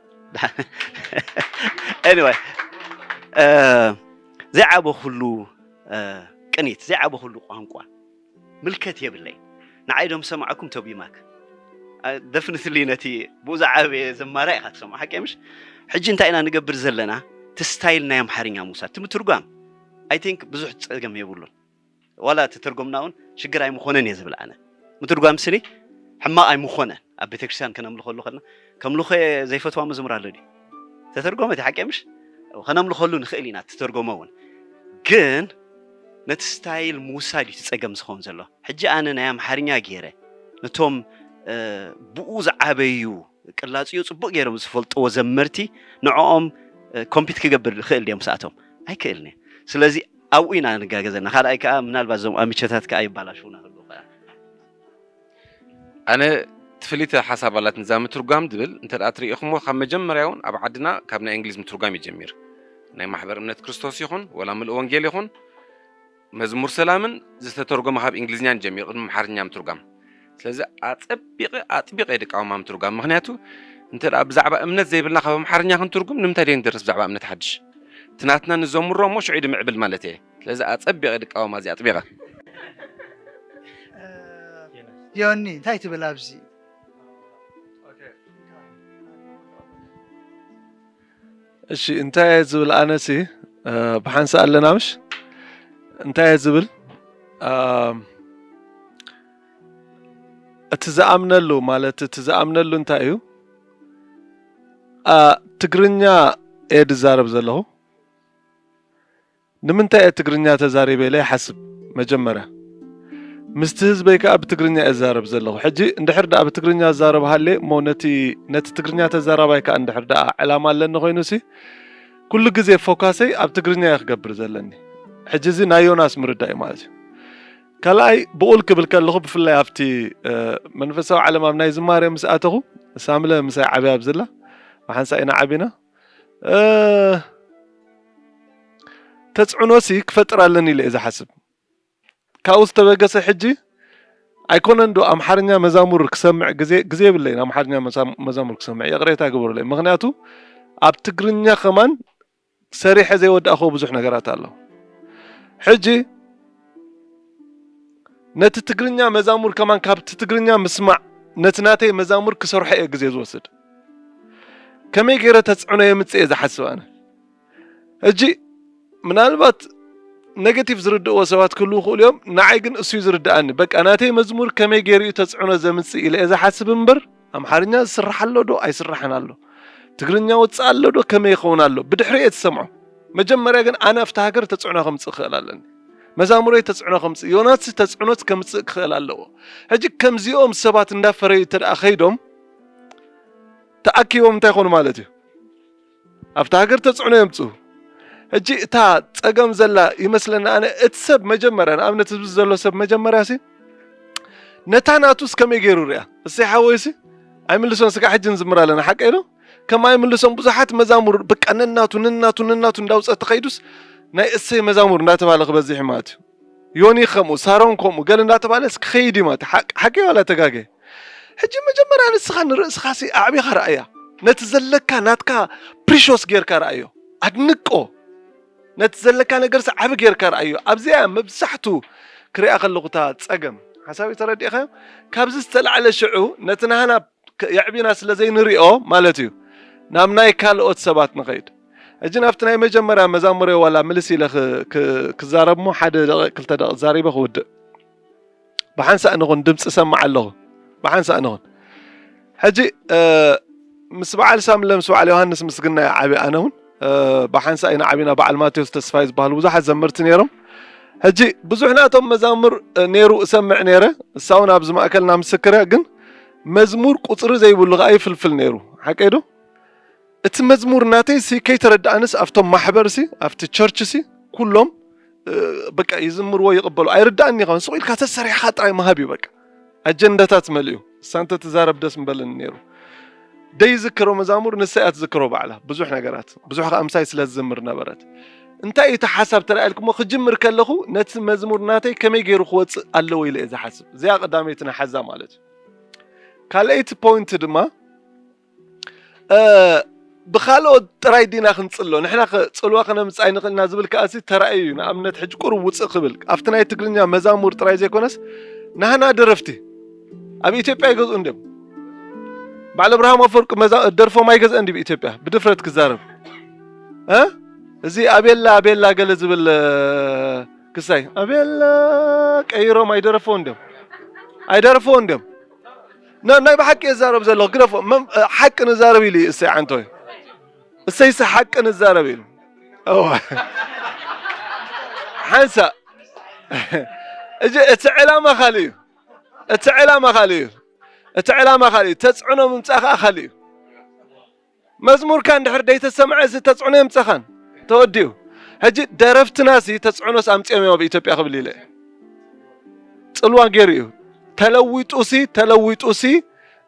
ኤኒወይ፣ እ፣ ዘይዓበኹሉ፣ እ፣ ቅኒት፣ ዘይዓበኹሉ ቋንቋ ምልከት የብለይ። ንዓይ ዶ ምሰማዕኩም ቶቢ ማክ? እ፣ ደፍኒትሊ ነቲ ብኡ ዝዓበየ ዘማሪ ኢኻ ትሰምዖ፣ ሓቂ ምሽ? ሕጂ እንታይ ኢና ንገብር ዘለና? እቲ ስታይል ናይ ኣምሓርኛ ምውሳድ፣ እቲ ምትርጓም፣ ኣይ ቲንክ ብዙሕ ጸገም የብሉን። ዋላ ተተርጎምና እውን ሽግር ኣይምኾነን እየ ዝብል ኣነ። ምትርጓም ስኒ ሕማቕ ኣይምኾነን። ኣብ ቤተክርስትያን ከነምልኸሉ ከለና፣ ከምልኾ እየ ዘይፈትዋ መዝሙር ኣሎ ድዩ? ተተርጎመት ሓቂ ምሽ? ከነምልኸሉ ንኽእል ኢና፣ ተተርጎመ እውን። ግን ነቲ ስታይል ምውሳድ እዩ እቲ ጸገም ዝኸውን ዘሎ። ሕጂ ኣነ ናይ ኣምሓርኛ ገይረ ነቶም፣ እ፣ ብኡ ዝዓበዩ ቅላጽኡ ጽቡቕ ገይሮም ዝፈልጥዎ ዘመርቲ ንዕኦም፣ እ፣ ኮምፒት ክገብር ይኽእል ድዮም ምስኣቶም? ኣይክእልን እየ። ስለዚ ኣብኡ ኢና ንጋገዘና። ካልኣይ ከኣ ምናልባት እዞም ኣሚቸታት ከኣ ይባላሽውና ከለዉ ከኣ። ኣነ ትፍሊተ ሓሳብ ኣላት ንዛ ምትርጓም ድብል እንተ ደኣ ትርእኹሞ ካብ መጀመርያ እውን ኣብ ዓድና ካብ ናይ እንግሊዝ ምትርጓም እዩ ጀሚር ናይ ማሕበር እምነት ክርስቶስ ይኹን ወላ ምልእ ወንጌል ይኹን መዝሙር ሰላምን ዝተተርጎመ ካብ እንግሊዝኛን ጀሚሩ ቅድሚ ኣምሓርኛ ምትርጓም ስለዚ ኣጸቢቐ ኣጥቢቐ ድቃወማ ምትርጓም ምክንያቱ እንተ ደኣ ብዛዕባ እምነት ዘይብልና ካብ ኣምሓርኛ ክንትርጉም ንምንታይ ደይ ንደርስ ብዛዕባ እምነት ሓድሽ እቲ ናትና ንዘምሮ እሞ ሽዑ ድምዕብል ማለት እየ ስለዚ ኣጸቢቐ ድቃወማ እዚ ኣጥቢቐ ዮኒ እንታይ ትብል ኣብዚ እሺ እንታይ እየ ዝብል ኣነሲ ብሓንሳ ኣለና ምሽ እንታይ እየ ዝብል እቲ ዝኣምነሉ ማለት እቲ ዝኣምነሉ እንታይ እዩ ትግርኛ እየ ዝዛረብ ዘለኹ ንምንታይ እየ ትግርኛ ተዛሪበ ኢለ ይሓስብ መጀመርያ ምስቲ ህዝበይ ከዓ ብትግርኛ እየ ዝዛረብ ዘለኹ ሕጂ እንድሕር ደኣ ብትግርኛ ዝዛረብ ሃልየ እሞ ነቲ ነቲ ትግርኛ ተዛራባይ ከዓ እንድሕር ደኣ ዕላማ ኣለኒ ኮይኑሲ ኩሉ ግዜ ፎካሰይ ኣብ ትግርኛ እየ ክገብር ዘለኒ ሕጂ እዚ ናይ ዮናስ ምርዳእ እዩ ማለት እዩ ካልኣይ ብኡል ክብል ከለኹ ብፍላይ ኣብቲ መንፈሳዊ ዓለም ኣብ ናይ ዝማሬ ምስ ኣተኹ ሳምለ ምሳይ ዓብያ ኣብዝላ ብሓንሳ ኢና ዓቢና ተፅዕኖሲ ክፈጥር ኣለኒ ኢለ እየ ዝሓስብ ካብኡ ዝተበገሰ ሕጂ ኣይኮነን ዶ ኣምሓርኛ መዛሙር ክሰምዕ ግዜ ግዜ የብለይን። ኣምሓርኛ መዛም- መዛሙር ክሰምዕ ይቕሬታ ግበሩለይ። ምኽንያቱ ኣብ ትግርኛ ከማን ሰሪሐ ዘይወዳእክዎ ብዙሕ ነገራት ኣሎ። ሕጂ ነቲ ትግርኛ መዛሙር ከማን ካብቲ ትግርኛ ምስማዕ ነቲ ናተይ መዛሙር ክሰርሖ እየ ግዜ ዝወስድ። ከመይ ገይረ ተፅዕኖ የምፅእ እየ ዝሓስብ ኣነ። ሕጂ ምናልባት ኔጌቲቭ ዝርድእዎ ሰባት ክህልዉ ይኽእሉ እዮም። ንዓይ ግን እሱ እዩ ዝርድኣኒ። በቃ ናተይ መዝሙር ከመይ ገይሩ እዩ ተፅዕኖ ዘምፅእ ኢለ እየ ዝሓስብ እምበር ኣምሓርኛ ዝስራሕ ኣሎ ዶ ኣይስራሕን ኣሎ፣ ትግርኛ ወፅእ ኣሎ ዶ ከመይ ይኸውን ኣሎ ብድሕሪ እየ ዝሰምዖ። መጀመርያ ግን ኣነ ኣብቲ ሃገር ተፅዕኖ ከምፅእ ክኽእል ኣለኒ። መዛሙረይ ተፅዕኖ ከምፅእ፣ ዮናስ ተፅዕኖት ከምፅእ ክኽእል ኣለዎ። ሕጂ ከምዚኦም ሰባት እንዳፈረዩ እንተ ደኣ ከይዶም ተኣኪቦም እንታይ ይኾኑ ማለት እዩ? ኣብቲ ሃገር ተፅዕኖ የምፅኡ። ሕጂ እታ ፀገም ዘላ ይመስለኒ ኣነ እቲ ሰብ መጀመርያ ንኣብነት ህዝቢ ዘሎ ሰብ መጀመርያ ሲ ነታ ናቱስ ከመይ ገይሩ ሪኣ እሰይ ሓወይሲ ኣይምልሶን ስጋ ሕጂ ንዝምር ኣለና ሓቀይ ዶ ከም ኣይምልሶን ብዙሓት መዛሙር በቃ ነናቱ ነናቱ ነናቱ እንዳውፀ ተኸይዱስ ናይ እሰይ መዛሙር እንዳተባለ ክበዝሕ እዩ ማለት እዩ። ዮኒ ከምኡ ሳሮን ከምኡ ገለ እንዳተባለ ክኸይድ እዩ ማለት እዩ። ሓቂ ዋላ ተጋገ ሕጂ መጀመርያ ንስኻ ንርእስኻ ሲ ኣዕቢኻ ረኣያ ነቲ ዘለካ ናትካ ፕሪሾስ ጌርካ ረኣዮ ኣድንቆ ነቲ ዘለካ ነገር ሲ ዓቢ ጌርካ ረኣዮ ኣብዚኣ መብዛሕቱ ክሪኣ ከለኹ እታ ጸገም ሓሳብ ተረዲእኻዮ ካብዚ ዝተላዕለ ሽዑ ነቲ ናህና የዕቢና ስለ ዘይንሪኦ ማለት እዩ ናብ ናይ ካልኦት ሰባት ንኸይድ ሕጂ ናብቲ ናይ መጀመርያ መዛሙረ ዋላ ምልስ ኢለ ክዛረብ ሞ ሓደ ደቂ ክልተ ደቂ ዛሪበ ክውድእ ብሓንሳእ ንኹን ድምፂ ሰማዕ ኣለኹ ብሓንሳእ ንኹን ሕጂ ምስ በዓል ሳምለ ምስ በዓል ዮሃንስ ምስግና ዓቢ ኣነ እውን ብሓንሳእ ኢና ዓቢና በዓል ማቴዎስ ተስፋይ ዝበሃሉ ብዙሓት ዘመርቲ ነይሮም ሕጂ ብዙሕ ናቶም መዛሙር ነይሩ እሰምዕ ነይረ እሳ እውን ኣብዚ ማእከልና ምስክር እያ ግን መዝሙር ቁፅሪ ዘይብሉ ከዓ ይፍልፍል ነይሩ ሓቀይ ዶ እቲ መዝሙር ናተይ ሲ ከይተረዳእንስ ኣብቶም ማሕበር ሲ ኣብቲ ቸርች ሲ ኩሎም በቃ ይዝምርዎ ይቕበሉ ኣይርዳእኒ ይኸውን ስቕ ኢልካ ተሰሪሕኻ ጥራይ ምሃብ እዩ በቃ ኣጀንዳታት መሊኡ እሳ እንተ ትዛረብ ደስ ምበለኒ ነይሩ ደይዝክሮ መዛሙር ንሳ እያ ትዝክሮ ባዕላ ብዙሕ ነገራት ብዙሕ ከዓ ምሳይ ስለ ዝዝምር ነበረት እንታይ እዩ እቲ ሓሳብ ተላኢልኩሞ ክጅምር ከለኹ ነቲ መዝሙር ናተይ ከመይ ገይሩ ክወፅእ ኣለዎ ኢለ እየ ዝሓስብ እዚኣ ቀዳመይቲ ንሓዛ ማለት እዩ ካልኣይቲ ፖይንት ድማ ብኻልኦት ጥራይ ዲና ክንጽሎ ንሕና ጽልዋ ከነምጽእ ኣይንኽእልና ዝብል ከኣሲ ተራእዩ እዩ ንኣብነት ሕጂ ቁሩብ ውፅእ ክብል ኣብቲ ናይ ትግርኛ መዛሙር ጥራይ ዘይኮነስ ናህና ደረፍቲ ኣብ ኢትዮጵያ ይገዝኡ እንድዮም ባዕል ኣብርሃም ኣፈወርቂ ደርፎም ኣይገዝአ እንዲ ኢትዮጵያ ብድፍረት ክዛረብ እዚ ኣቤላ ኣቤላ ገለ ዝብል ክሳይ ኣቤላ ቀይሮም ኣይደረፎ እንድዮም ኣይደረፎ እንድዮም ናይ ብሓቂ የዛረብ ዘለኹ ግደፎ ሓቂ ንዛረብ ኢሉ እሰይ ዓንቶይ እሰይሰ ሓቂ ንዛረብ ኢሉ ሓንሳ እዚ እቲ ዕላማ ካልእ እዩ እቲ ዕላማ ካልእ እዩ እቲ ዕላማ ካልእ እዩ ተፅዕኖ ምምፃእ ከዓ ካልእ እዩ መዝሙርካ እንድሕር ደይተሰምዐ እዚ ተፅዕኖ የምፀኻን ተወዲኡ ሕጂ ደረፍትና ሲ ተፅዕኖስ ኣምፅኦም እዮም ኣብ ኢትዮጵያ ክብል ኢለ ፅልዋ ገይሩ እዩ ተለዊጡ ሲ ተለዊጡ ሲ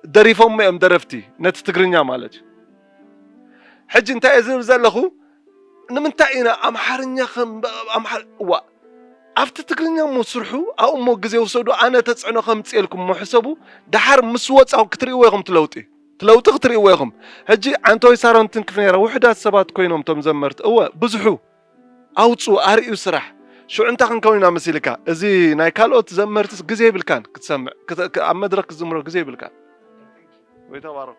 ደሪፎሞ እዮም ደረፍቲ ነቲ ትግርኛ ማለት እዩ ሕጂ እንታይ እየ ዝብል ዘለኹ ንምንታይ ኢና ኣምሓርኛ ዋ ኣብቲ ትግርኛ እሞ ስርሑ ኣብኡ እሞ ግዜ ውሰዱ ኣነ ተፅዕኖ ከምፅኤልኩም እሞ ሕሰቡ ደሓር ምስ ወፃኹ ክትርእይዎ ኢኹም ትለውጢ ትለውጢ ክትርእይዎ ኢኹም ሕጂ ዓንተወይ ሳሮን ትንክፍ ነይራ ውሕዳት ሰባት ኮይኖም እቶም ዘመርቲ እወ ብዙሑ ኣውፁ ኣርእዩ ስራሕ ሽዑ እንታይ ክንከውን ኢና መሲልካ እዚ ናይ ካልኦት ዘመርትስ ግዜ ይብልካን ክትሰምዕ ኣብ መድረክ ክትዝምሮ ግዜ ይብልካን ወይ ተባረኩ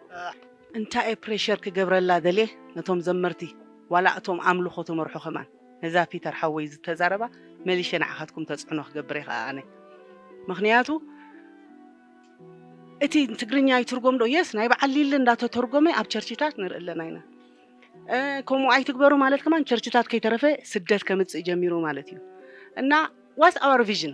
እንታይ እየ ፕሬሸር ክገብረላ ደልየ ነቶም ዘመርቲ ዋላ እቶም ኣምልኾ ትመርሑ ከማን ነዛ ፒተር ሓወይ ዝተዛረባ መሊሸ ንዓኻትኩም ተፅዕኖ ክገብር እየ ከዓ ኣነ ምኽንያቱ እቲ ትግርኛ ይትርጎም ዶ የስ ናይ በዓል ሊሊ እንዳተተርጎመ ኣብ ቸርችታት ንርኢ ኣለና ኢና ከምኡ ኣይትግበሩ ማለት ከማን ቸርችታት ከይተረፈ ስደት ከምፅእ ጀሚሩ ማለት እዩ እና ዋስ ኣወር ቪዥን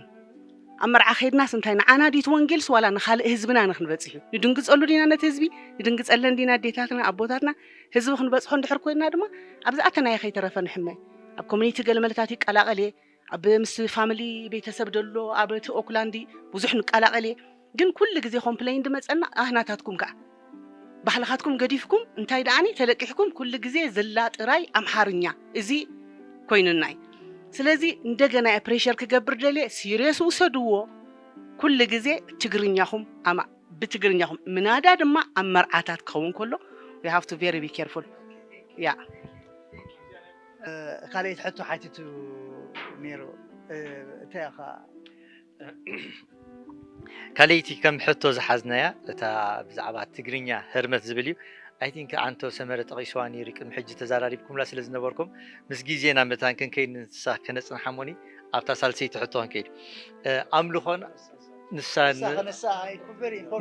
ኣብ መርዓ ከይድናስ እንታይ ንዓና ድዩ እቲ ወንጌልስ ዋላ ንካልእ ህዝብና ንክንበፅሕ እዩ ንድንግፀሉ ዲና ነቲ ህዝቢ ንድንግፀለን ዲና ኣዴታትና ኣቦታትና ህዝቢ ክንበፅሖ እንድሕር ኮይንና ድማ ኣብዚ ኣተናየ ከይተረፈ ንሕመ ኣብ ኮሚኒቲ ገለመለታት ይቀላቀል እየ ኣብ ምስ ፋሚሊ ቤተሰብ ደሎ ኣብ እቲ ኦክላንድ ብዙሕ ንቀላቀል እየ ግን ኩሉ ግዜ ኮምፕለይን ድመፀና ኣህናታትኩም ከዓ ባህልኻትኩም ገዲፍኩም እንታይ ደኣኒ ተለቂሕኩም ኩሉ ግዜ ዝላ ጥራይ ኣምሓርኛ እዚ ኮይኑናይ ስለዚ እንደገና እየ ፕሬሸር ክገብር ደልየ፣ ሲሪየስ ውሰድዎ። ኩሉ ግዜ ትግርኛኹም ኣማ ብትግርኛኹም ምናዳ ድማ ኣብ መርዓታት ክኸውን ከሎ we have to very be careful። ያ ካልኣይቲ ሕቶ ሓቲቱ ነይሩ። እንታይ ኢኻ ካልኣይቲ ከም ሕቶ ዝሓዝናያ እታ ብዛዕባ ትግርኛ ህርመት ዝብል እዩ። I think ኣንቶ ሰመረ ጠቒስዋ ነይሩ ቅድሚ ሕጂ ተዛራሪብኩምላ ስለ ዝነበርኩም ምስ ግዜና መታን ክንከይድ ንሳ ከነጽንሓ እሞኒ ኣብታ ሳልሰይቲ ሕቶ ክንከይድ ኣምልኾን ንሳ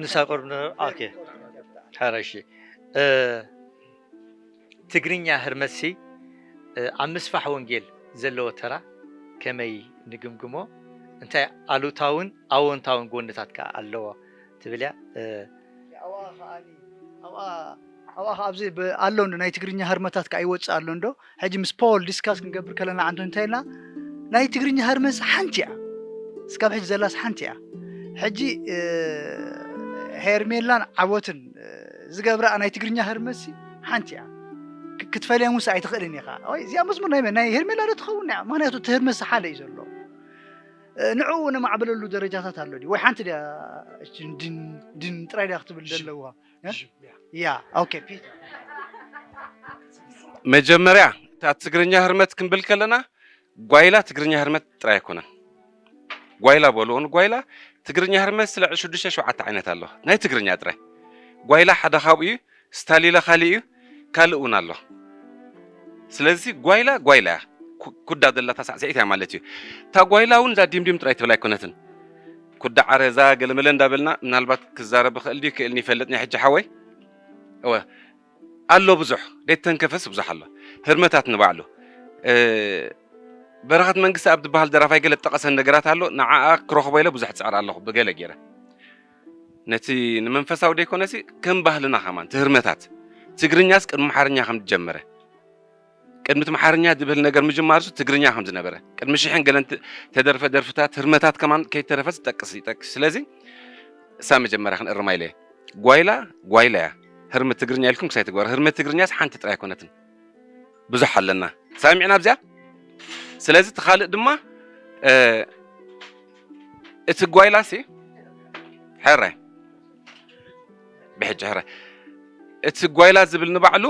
ንሳ ቁርብ ኦኬ ሕራይ እሺ ትግርኛ ህርመትሲ ኣብ ምስፋሕ ወንጌል ዘለዎ ተራ ከመይ ንግምግሞ? እንታይ ኣሉታውን ኣወንታውን ጎንታት ከ ኣለዎ ትብል እያ? ኣብኣ ኣብዚ ኣሎ እንዶ ናይ ትግርኛ ህርመታት ከ ኣይወፅእ ኣሎ እንዶ ሕጂ ምስ ፖል ዲስካስ ክንገብር ከለና ዓንቶ እንታይ ኢልና ናይ ትግርኛ ህርመትሲ ሓንቲ እያ እስካብ ሕጂ ዘላስ ሓንቲ እያ ሕጂ ሄርሜላን ዓወትን ዝገብራ ናይ ትግርኛ ህርመትሲ ሓንቲ እያ ክትፈልያ ሙሳ ኣይትኽእልን ኢኻ ወይ እዚኣ መዝሙር ናይ ናይ ሄርሜላ ዶ ትኸውን እያ ምክንያቱ እቲ ህርመትሲ ሓደ እዩ ዘሎ ንዕኡ ነማዕበለሉ ደረጃታት ኣሎ ድዩ ወይ ሓንቲ ድያ ድን ድን ጥራይ ድያ ክትብል ዘለዋ ያ ኦኬ ፒተር መጀመርያ እታ ትግርኛ ህርመት ክንብል ከለና ጓይላ ትግርኛ ህርመት ጥራይ ኣይኮነን። ጓይላ በልዎ ንጓይላ ትግርኛ ህርመት ስለ ሽዱሽተ ሸውዓተ ዓይነት ኣሎ ናይ ትግርኛ ጥራይ። ጓይላ ሓደ ካብኡ እዩ፣ ስታሊለ ካሊእ እዩ፣ ካልእ እውን ኣሎ። ስለዚ ጓይላ ጓይላ እያ፣ ኩዳ ዘላ እታ ሳዕስዒት እያ ማለት እዩ። እታ ጓይላ እውን እዛ ዲምዲም ጥራይ ትብል ኣይኮነትን። ኩዳ ዓረዛ ገለመለ እንዳበልና ምናልባት ክዛረብ ይኽእል ድዩ ክእልን ይፈልጥ ናይ ሕጂ ሓወይ እወ ኣሎ ብዙሕ ደይተንከፈስ ብዙሕ ኣሎ ህርመታት ንባዕሉ በረኸት መንግስቲ ኣብ ዝበሃል ደራፋይ ገለ ጠቐሰን ነገራት ኣሎ ንዓኣ ክረኽቦ ኢለ ብዙሕ ፅዕር ኣለኹ ብገለ ገይረ ነቲ ንመንፈሳዊ ደይኮነሲ ከም ባህልና ከማን ትህርመታት ትግርኛስ ቅድሚ ኣምሓርኛ ከም ዝጀመረ ቅድሚ እቲ ኣምሓርኛ ዝብል ነገር ምጅማርሱ ትግርኛ ከም ዝነበረ ቅድሚ ሽሕን ገለን ተደርፈ ደርፍታት ህርመታት ከማን ከይተረፈ ዝጠቅስ ይጠቅስ ስለዚ እሳ መጀመርያ ክንእርማ ኢለ ጓይላ ጓይላ እያ። ህርሚ ትግርኛ ኢልኩም ክሳይ ትግበር ህርሚ ትግርኛስ ሓንቲ ጥራይ ኣይኮነትን ብዙሕ ኣለና ሰሚዕና ኣብዚኣ ስለዚ እቲ ካልእ ድማ እቲ ጓይላ ሲ ሕራይ ብሕጂ ሕራይ እቲ ጓይላ ዝብል ንባዕሉ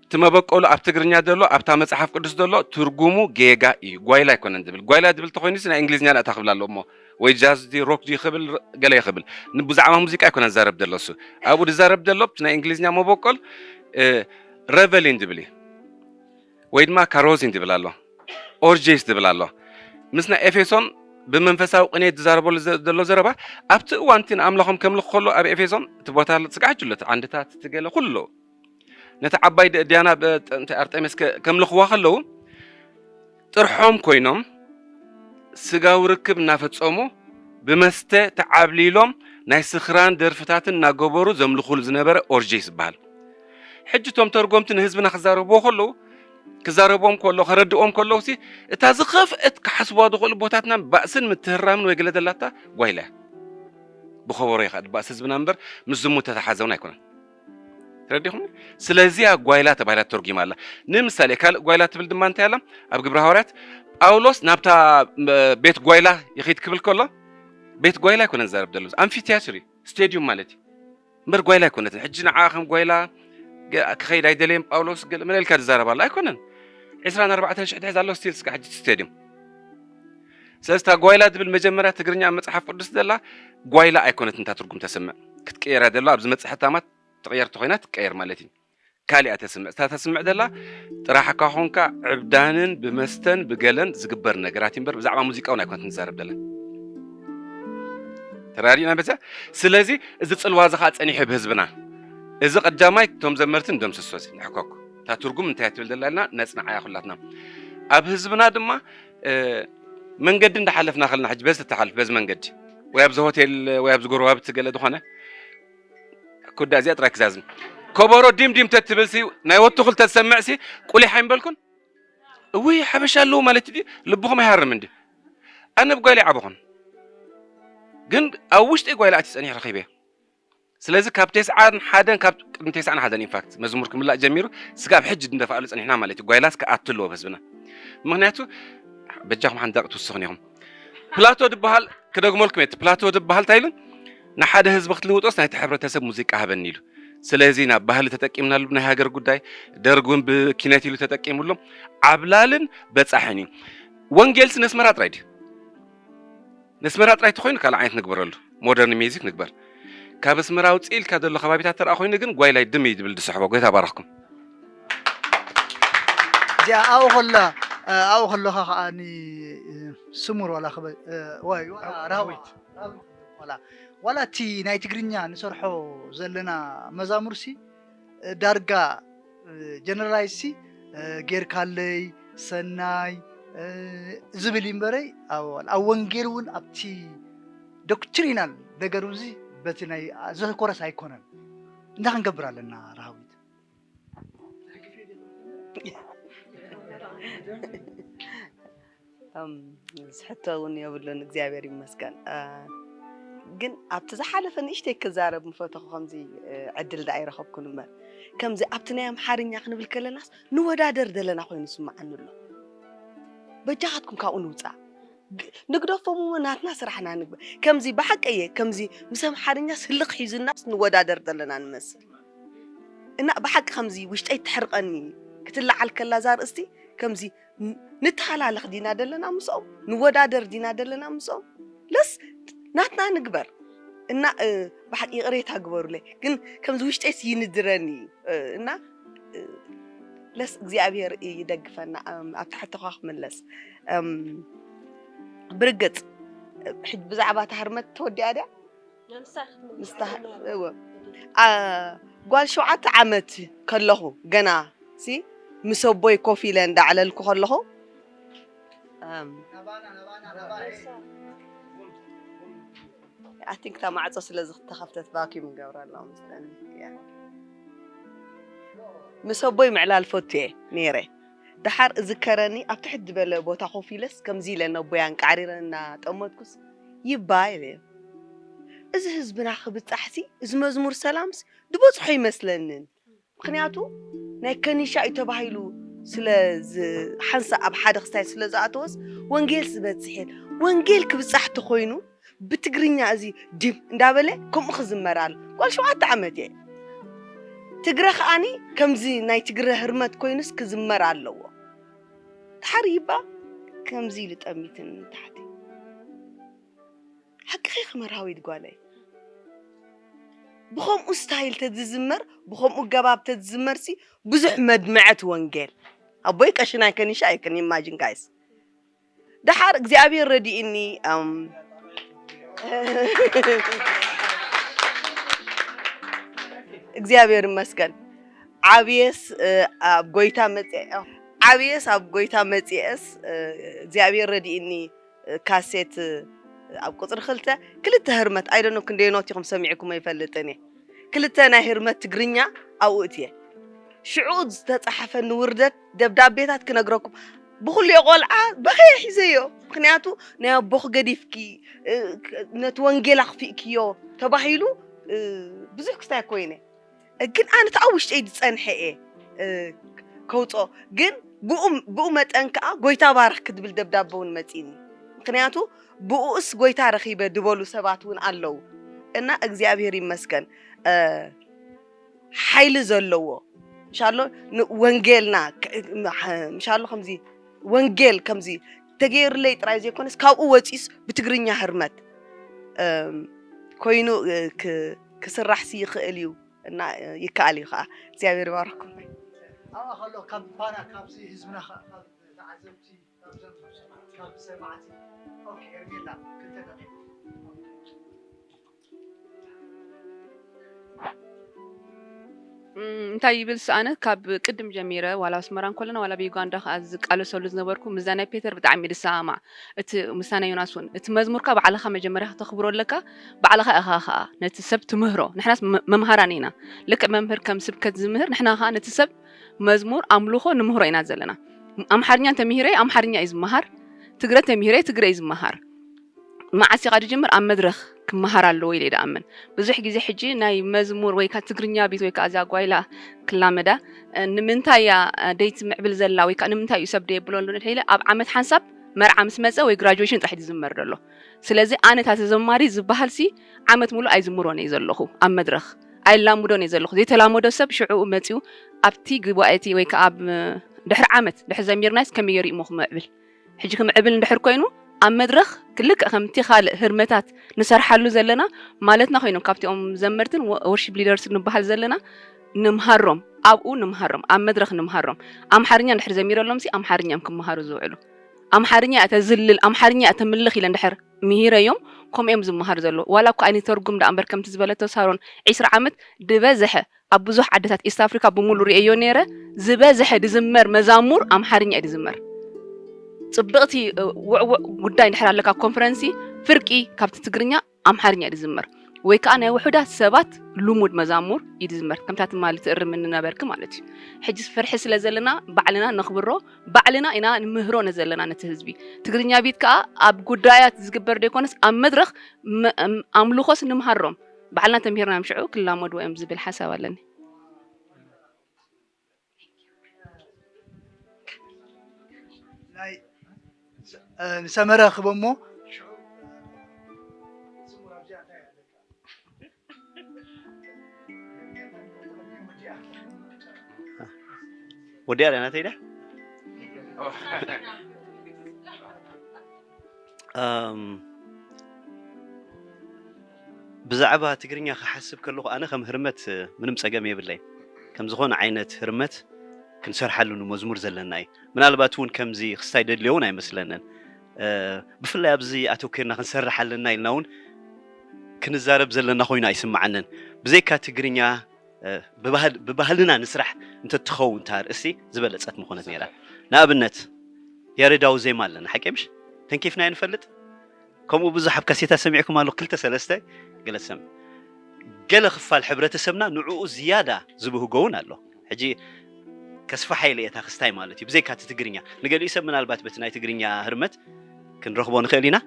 እቲ መበቆሉ ኣብ ትግርኛ ዘሎ ኣብታ መፅሓፍ ቅዱስ ዘሎ ትርጉሙ ጌጋ እዩ ጓይላ ኣይኮነን ዝብል ጓይላ ዝብል ተኮይኑስ ናይ እንግሊዝኛ ላእታ ክብል ኣለዎ እሞ ወይ ጃዝ ድዩ ሮክ ድዩ ክብል ገለ ይኽብል ብዛዕባ ሙዚቃ ኣይኮነ ዝዛረብ ዘሎ እሱ ኣብኡ ዝዛረብ ዘሎ ናይ እንግሊዝኛ መበቆል ረቨሊን ዝብል እዩ ወይ ድማ ካሮዚን ዝብል ኣሎ ኦርጄስ ዝብል ኣሎ ምስ ናይ ኤፌሶን ብመንፈሳዊ ቅኔ ዝዛረበሉ ዘሎ ዘረባ ኣብቲ እዋንቲ ንኣምላኾም ከምልኽ ከሎ ኣብ ኤፌሶን እቲ ቦታ ስጋሕ ጅሎት ዓንድታት እቲ ገለ ኩሉ ኣለዉ ነቲ ዓባይ ዲያና ኣርጠሜስ ከምልኽዋ ከለዉ ጥርሖም ኮይኖም ስጋዊ ርክብ እናፈጸሙ ብመስተ ተዓብሊሎም ናይ ስኽራን ደርፍታትን እናገበሩ ዘምልኹሉ ዝነበረ ኦርጄስ ይበሃል። ሕጂ እቶም ተርጎምቲ ንህዝብና ክዛረብዎ ከለዉ ክዛረብዎም ከሎ ከረድኦም ከለዉ ሲ እታ ዝኸፍአት ክሓስብዋ ዝኽእሉ ቦታትና ባእስን ምትህራምን ወይ ገለ ዘላታ ጓይላ እያ። ብኸበሮ እየ ከዓ ባእሲ ህዝብና እምበር ምስ ዝሙት ተተሓዘውን ኣይኮነን። ተረዲኹም? ስለዚያ ጓይላ ተባሂላ ተተርጒማ ኣላ። ንምሳሌ ካልእ ጓይላ ትብል ድማ እንታይ ኣላ? ኣብ ግብረ ሃዋርያት ጳውሎስ ናብታ ቤት ጓይላ ይኸይድ ክብል ከሎ ቤት ጓይላ ኣይኮነን ዝዛረብ ዘሎ ኣምፊቲያትር እዩ ስቴድዩም ማለት እዩ እምበር ጓይላ ኣይኮነትን። ሕጂ ንዓ ከም ጓይላ ክኸይድ ኣይደለየን ጳውሎስ ገለ መለ ኢልካ ዝዛረብ ኣሎ ኣይኮነን። ዕስራን ኣርባዕተን ሽሕ ትሕዝ ኣሎ ስቲል ስጋ ሕጂ ስቴድዩም ስለዚ እታ ጓይላ ዝብል መጀመርያ ትግርኛ ኣብ መፅሓፍ ቅዱስ ዘላ ጓይላ ኣይኮነትን እታ ትርጉም ተስምዕ ክትቅየር እያ ዘላ ኣብ ዝመፅእ ሕታማት ትቕየር ተኾይና ትቀየር ማለት እዩ። ካሊኣ ተስምዕ እታ ተስምዕ ዘላ ጥራሕካ ኾንካ ዕብዳንን ብመስተን ብገለን ዝግበር ነገራት እምበር ብዛዕባ ሙዚቃ እውን ኣይኮነት ንዛረብ ዘለን ተራዲእና በዚያ ስለዚ እዚ ፅልዋ እዚ ከዓ ፀኒሑ ብህዝብና እዚ ቀዳማይ እቶም ዘመርቲ ንደምስሶ እዚ ንሕከኩ እታ ትርጉም እንታይ ትብል ዘላ ኢልና ነፅንዓያ ኩላትና ኣብ ህዝብና ድማ መንገዲ እንዳሓለፍና ከለና ሕጂ በዚ ትሓልፍ በዚ መንገዲ ወይ ኣብዚ ሆቴል ወይ ኣብዚ ጎረባብቲ ገለ ዝኾነ ኩዳ እዚኣ ጥራይ ክዛዝም ከበሮ ዲም ዲም ተትብል ሲ ናይ ወቱ ክልተ ዝሰምዕ ሲ ቁሊሕ ኣይምበልኩን እውይ ሓበሻ ኣለዉ ማለት ድዩ ልብኹም ኣይሃርም እንዲ ኣነ ብጓይለ ይዓበኹን ግን ኣብ ውሽጢ ጓይለ ኣቲ ፀኒሕ ረኺበ ስለዚ ካብ ተስዓን ሓደን ካብ ቅድሚ ተስዓን ሓደን ኢንፋክት መዝሙር ክምላእ ጀሚሩ ስጋብ ሕጂ እንደፋኣሉ ጸኒሕና ማለት እዩ። ጓይላስ ክኣቱ ኣለዎ ኣብ ህዝብና። ምኽንያቱ በጃኹም ሓንቲ ደቂ ትውስኹን ኢኹም። ፕላቶ ድበሃል ክደግመልኩም እየ። እቲ ፕላቶ ድበሃል እንታይ ኢሉ ንሓደ ህዝቢ ክትልውጦስ ናይቲ ሕብረተሰብ ሙዚቃ ሃበኒ ኢሉ። ስለዚ ናብ ባህሊ ተጠቂምናሉ ናይ ሃገር ጉዳይ፣ ደርግ እውን ብኪነት ኢሉ ተጠቂምሎም ዓብላልን በጻሕን እዩ። ወንጌልሲ ነስመራ ጥራይ ድዩ? ነስመራ ጥራይ ተኾይኑ ካልእ ዓይነት ንግበረሉ፣ ሞደርን ሚዚክ ንግበር። ካብ ኣስመራ ውፅእ ኢልካ ዘሎ ከባቢታት ተረኣ ኮይኑ ግን ጓይላይ ድም እዩ ዝብል ዝስሕቦ። ጎይታ ባረኽኩም። እዚኣ ኣብኡ ከላ ኣብኡ ከለኻ ከዓ ኒ ስሙር ዋላ ክበ ወይ ዋላ ራህዊት ዋላ ዋላ እቲ ናይ ትግርኛ ንሰርሖ ዘለና መዛሙርሲ ዳርጋ ጀነራላይዝ ሲ ጌርካለይ ሰናይ ዝብል እዩ እምበረይ ኣብ ወንጌል እውን ኣብቲ ዶክትሪናል ነገር እዚ በቲ ናይ ዘኮረስ ኣይኮነን። እንታይ ክንገብር ኣለና ረሃዊት? ዝሕቶ እውን የብሉን እግዚኣብሔር ይመስገን። ግን ኣብቲ ዝሓለፈ ንእሽተይ ክዛረብ ምፈተኹ ከምዚ ዕድል ዳ ኣይረኸብኩን እምበር ከምዚ ኣብቲ ናይ ኣምሓርኛ ክንብል ከለናስ ንወዳደር ዘለና ኮይኑ ይስምዓኒ ኣሎ። በጃኻትኩም ካብኡ ንውፃእ። ንግደፎም እሞ ናትና ስራሕና ንግበር። ከምዚ ብሓቂ እየ ከምዚ ምስ ኣምሓርኛ ስልኽ ሒዙናስ ንወዳደር ዘለና ንመስል። እና ብሓቂ ከምዚ ውሽጠይ ተሕርቐኒ ክትለዓል ከላ እዛ ርእስቲ ከምዚ ንተሃላለኽ ዲና ደለና ምስኦም ንወዳደር ዲና ደለና ምስኦም ለስ ናትና ንግበር እና ብሓቂ ይቕሬታ ግበሩለይ ግን ከምዚ ውሽጠይስ ይንድረኒ እዩ እና ለስ እግዚኣብሔር ይደግፈና ኣብ ትሕትኻ ክምለስ ብርግፅ ብዛዕባ ታህርመት ተወዲኣ ድያ ጓል ሸውዓተ ዓመት ከለኹ ገና ሲ ምስ ኣቦይ ኮፍ ኢለ እንዳዕለልኩ ከለኹ ኣቲንክ እታ ማዕፆ ስለ ዝተኸፍተት ቫኪዩም ይገብረሎም ምስ ኣቦይ ምዕላል ፈቱ እየ ነይረ። ደሓር እዝከረኒ ኣብ ትሕት ዝበለ ቦታ ኮፍ ኢለስ ከምዚ ኢለ ነቦይ ኣንቃዕሪረ እናጠመትኩስ ይባ ኢለ እዚ ህዝብና ክብጻሕሲ እዚ መዝሙር ሰላምስ ዝበጽሖ ይመስለንን ምኽንያቱ ናይ ከኒሻ እዩ ተባሂሉ ስለ ሓንሳ ኣብ ሓደ ክስታይ ስለ ዝኣተወስ ወንጌል ዝበጽሕ ወንጌል ክብጻሕ ተኾይኑ ብትግርኛ እዚ ድም እንዳበለ ከምኡ ክዝመር ኣሎ ጓል ሸውዓተ ዓመት እየ ትግረ ከዓኒ ከምዚ ናይ ትግረ ህርመት ኮይኑስ ክዝመር ኣለዎ ተሓሪባ ከምዚ ኢሉ ጠሚትን ታሕቲ ሓቅኺ ክመርሃዊት ጓለይ ብኸምኡ ስታይል ተዝዝመር ብኸምኡ ገባብ ተዝዝመርሲ ብዙሕ መድምዐት ወንጌል ኣቦይ ቀሽናይ ከኒሻ ኣይክን ኢማጂን ጋይስ ደሓር እግዚኣብሔር ረዲእኒ እግዚኣብሔር ይመስገን ዓብየስ ኣብ ጎይታ መፅአ ዓብየስ ኣብ ጎይታ መፅአስ እግዚኣብሔር ረዲእኒ ካሴት ኣብ ቁፅሪ ክልተ ክልተ ህርመት ኣይደኖ ክንደይ ኖት ኢኹም ሰሚዕኩም ኣይፈልጥን እየ ክልተ ናይ ህርመት ትግርኛ ኣብኡ እትየ ሽዑ ዝተፃሓፈኒ ውርደት ደብዳቤታት ክነግረኩም ብኩልዮ ቆልዓ በኸየ ሒዘዮ ምክንያቱ ናይ ኣቦኽ ገዲፍኪ ነቲ ወንጌል ኣኽፊእክዮ ተባሂሉ ብዙሕ ክስታይ ኮይነ ግን ኣነ ተኣ ውሽጠይ ዝፀንሐ እየ ከውፅኦ ግን ብኡ መጠን ከዓ ጎይታ ባርኽ ክትብል ደብዳበ እውን መፂኒ ምክንያቱ ብኡኡስ ጎይታ ረኺበ ዝበሉ ሰባት እውን ኣለዉ እና እግዚኣብሔር ይመስገን ሓይሊ ዘለዎ ምሻሎ ወንጌልና ምሻሎ ከምዚ ወንጌል ከምዚ ተገይሩለይ ጥራይ ዘይኮነስ ካብኡ ወፂስ ብትግርኛ ህርመት ኮይኑ ክስራሕሲ ይኽእል እዩ እና ይከኣል እዩ ከዓ እግዚኣብሔር ይባርኩም ኣብኣ ከሎ ካብ ፋና ካብዚ ህዝብና ተዓዘብቲ ካብዞም ካብ ሰማዕቲ ኦኬ ሄርሜላ ክልተ ደቂቕ እንታይ ይብል ሰኣነ ካብ ቅድም ጀሚረ ዋላ ኣስመራ እንኮለና ዋላ ብዩጋንዳ ከዓ ዝቃለሰሉ ዝነበርኩ ምስዛ ናይ ፔተር ብጣዕሚ ድሰማማዕ እቲ ምሳና ዮናስ እውን እቲ መዝሙርካ ባዕልኻ መጀመርያ ክተኽብሮ ኣለካ ባዕልኻ ኢኻ ከዓ ነቲ ሰብ ትምህሮ ንሕናስ መምሃራን ኢና ልክዕ መምህር ከም ስብከት ዝምህር ንሕና ከዓ ነቲ ሰብ መዝሙር ኣምልኾ ንምህሮ ኢና ዘለና ኣምሓርኛ እንተምሂረ ኣምሓርኛ እዩ ዝመሃር ትግረ እንተምሂረ ትግረ እዩ ዝመሃር መዓስ ኢኻ ድጅምር ኣብ መድረኽ ክመሃር ኣለዎ ኢለ ይደኣምን። ብዙሕ ግዜ ሕጂ ናይ መዝሙር ወይ ከኣ ትግርኛ ቤት ወይ ከኣ እዛ ጓይላ ክላመዳ፣ እ፣ ንምንታይ እያ፣ እ፣ ደይ ትምዕብል ዘላ ወይ ከኣ ንምንታይ እዩ ሰብ ደየብሎ ኣሎ ድሕሪ ኢለ ኣብ ዓመት ሓንሳብ መርዓ ምስ መጸ ወይ ግራጁዌሽን ጥራሕ እዩ ዝዝመር ዘሎ። ስለዚ ኣነ እታ ተዘማሪ ዝበሃል ሲ ዓመት ሙሉእ ኣይዝምሮን እየ ዘለኹ ኣብ መድረኽ። ኣይላምዶን እየ ዘለኹ። ዘይተላመዶ ሰብ ሽዑ መጺኡ ኣብቲ ጉባኤ እቲ ወይ ከኣ ኣብ ድሕሪ ዓመት ድሕሪ ዘሚርናስ ከመይ ገይሩ እሞ ክምዕብል? ሕጂ ክምዕብል እንድሕር ኮይኑ ኣብ መድረኽ ክልክዕ ከምቲ ካልእ ህርመታት ንሰርሓሉ ዘለና ማለትና ኮይኖም ካብቲኦም ዘመርትን ወ-፣ ወርሺፕ ሊደርስ ንበሃል ዘለና ንምሃሮም፣ ኣብኡ ንምሃሮም፣ ኣብ መድረኽ ንምሃሮም። ኣምሓርኛ እንድሕር ዘሚረሎም ሲ ኣምሓርኛ እዮም ክመሃሩ ዝውዕሉ። ኣምሓርኛ እያ ተዝልል፣ ኣምሓርኛ እያ ተምልኽ ኢለ እንድሕር ምሂረዮም፣ ከምኡ እዮም ዝመሃሩ ዘለዉ። ዋላ እኳ ኣይንተርጉም ደኣ እምበር ከምቲ ዝበለቶ ሳሮን ዒስራ ዓመት ድበዝሐ ኣብ ብዙሕ ዓድታት ኢስት ኣፍሪካ ብምሉ ርእየዮ ነይረ። ዝበዝሐ ድዝመር መዛሙር ኣምሓርኛ እዩ ድዝመር። ጽብቕቲ፣ እ፣ ውዕውዕ ጉዳይ እንድሕር ኣለካ ኮንፈረንሲ ፍርቂ ካብቲ ትግርኛ ኣምሓርኛ እዩ ድዝመር። ወይ ከኣ ናይ ውሑዳት ሰባት ልሙድ መዛሙር እዩ ድዝመር። ከምታ ትማሊ ትእርምኒ ነበርኪ ማለት እዩ። ሕጂ ፍርሒ ስለ ዘለና ባዕልና ነኽብሮ፣ ባዕልና ኢና ንምህሮ ነዘለና ነቲ ህዝቢ። ትግርኛ ቤት ከኣ ኣብ ጉዳያት ዝግበር ደይኮነስ ኣብ መድረኽ መ-፣ ኣም-፣ ኣምልኾስ ንምሃሮም። ባዕልና ተምሂርና እዮም ሽዑ ክላመድዎ እዮም ዝብል ሓሳብ ኣለኒ። ናይ እ፣ ንሰመረ ክበሞ ወዲያ ዳ ናተይ ዳ እም፣ ብዛዕባ ትግርኛ ክሓስብ ከለኹ ኣነ ከም ህርመት ምንም ጸገም የብለይ። ከም ዝኾነ ዓይነት ህርመት ክንሰርሓሉ ንመዝሙር ዘለና እዩ። ምናልባት እውን ከምዚ ክስታይ ደድልዮ እውን ኣይመስለንን። እ፣ ብፍላይ ኣብዚ ኣተኪርና ክንሰርሕ ኣለና ኢልና እውን ክንዛረብ ዘለና ኮይኑ ኣይስምዓንን። ብዘይካ ትግርኛ እ፣ ብባህል-፣ ብባህልና ንስራሕ እንተትኸውን እታ ኣርእስቲ ዝበለጸት ምኾነት ነይራ። ንኣብነት ያሬዳዊ ዜማ ኣለና፣ ሓቂ ምሽ? ተንኪፍናዮ ንፈልጥ? ከምኡ ብዙሕ ኣብ ካሴታ ሰሚዕኩም ኣሎ፣ ክልተ ሰለስተ ገለ ትሰምዕ። ገለ ክፋል ሕብረተሰብና ንዕኡ ዝያዳ ዝብህጎ እውን ኣሎ። ሕጂ ከስፋሓ ኢለ እየ እታ ክስታይ ማለት እዩ፣ ብዘይካ እቲ ትግርኛ። ንገሊኡ ሰብ ምናልባት በቲ ናይ ትግርኛ ህርመት ክንረኽቦ ንኽእል ኢና።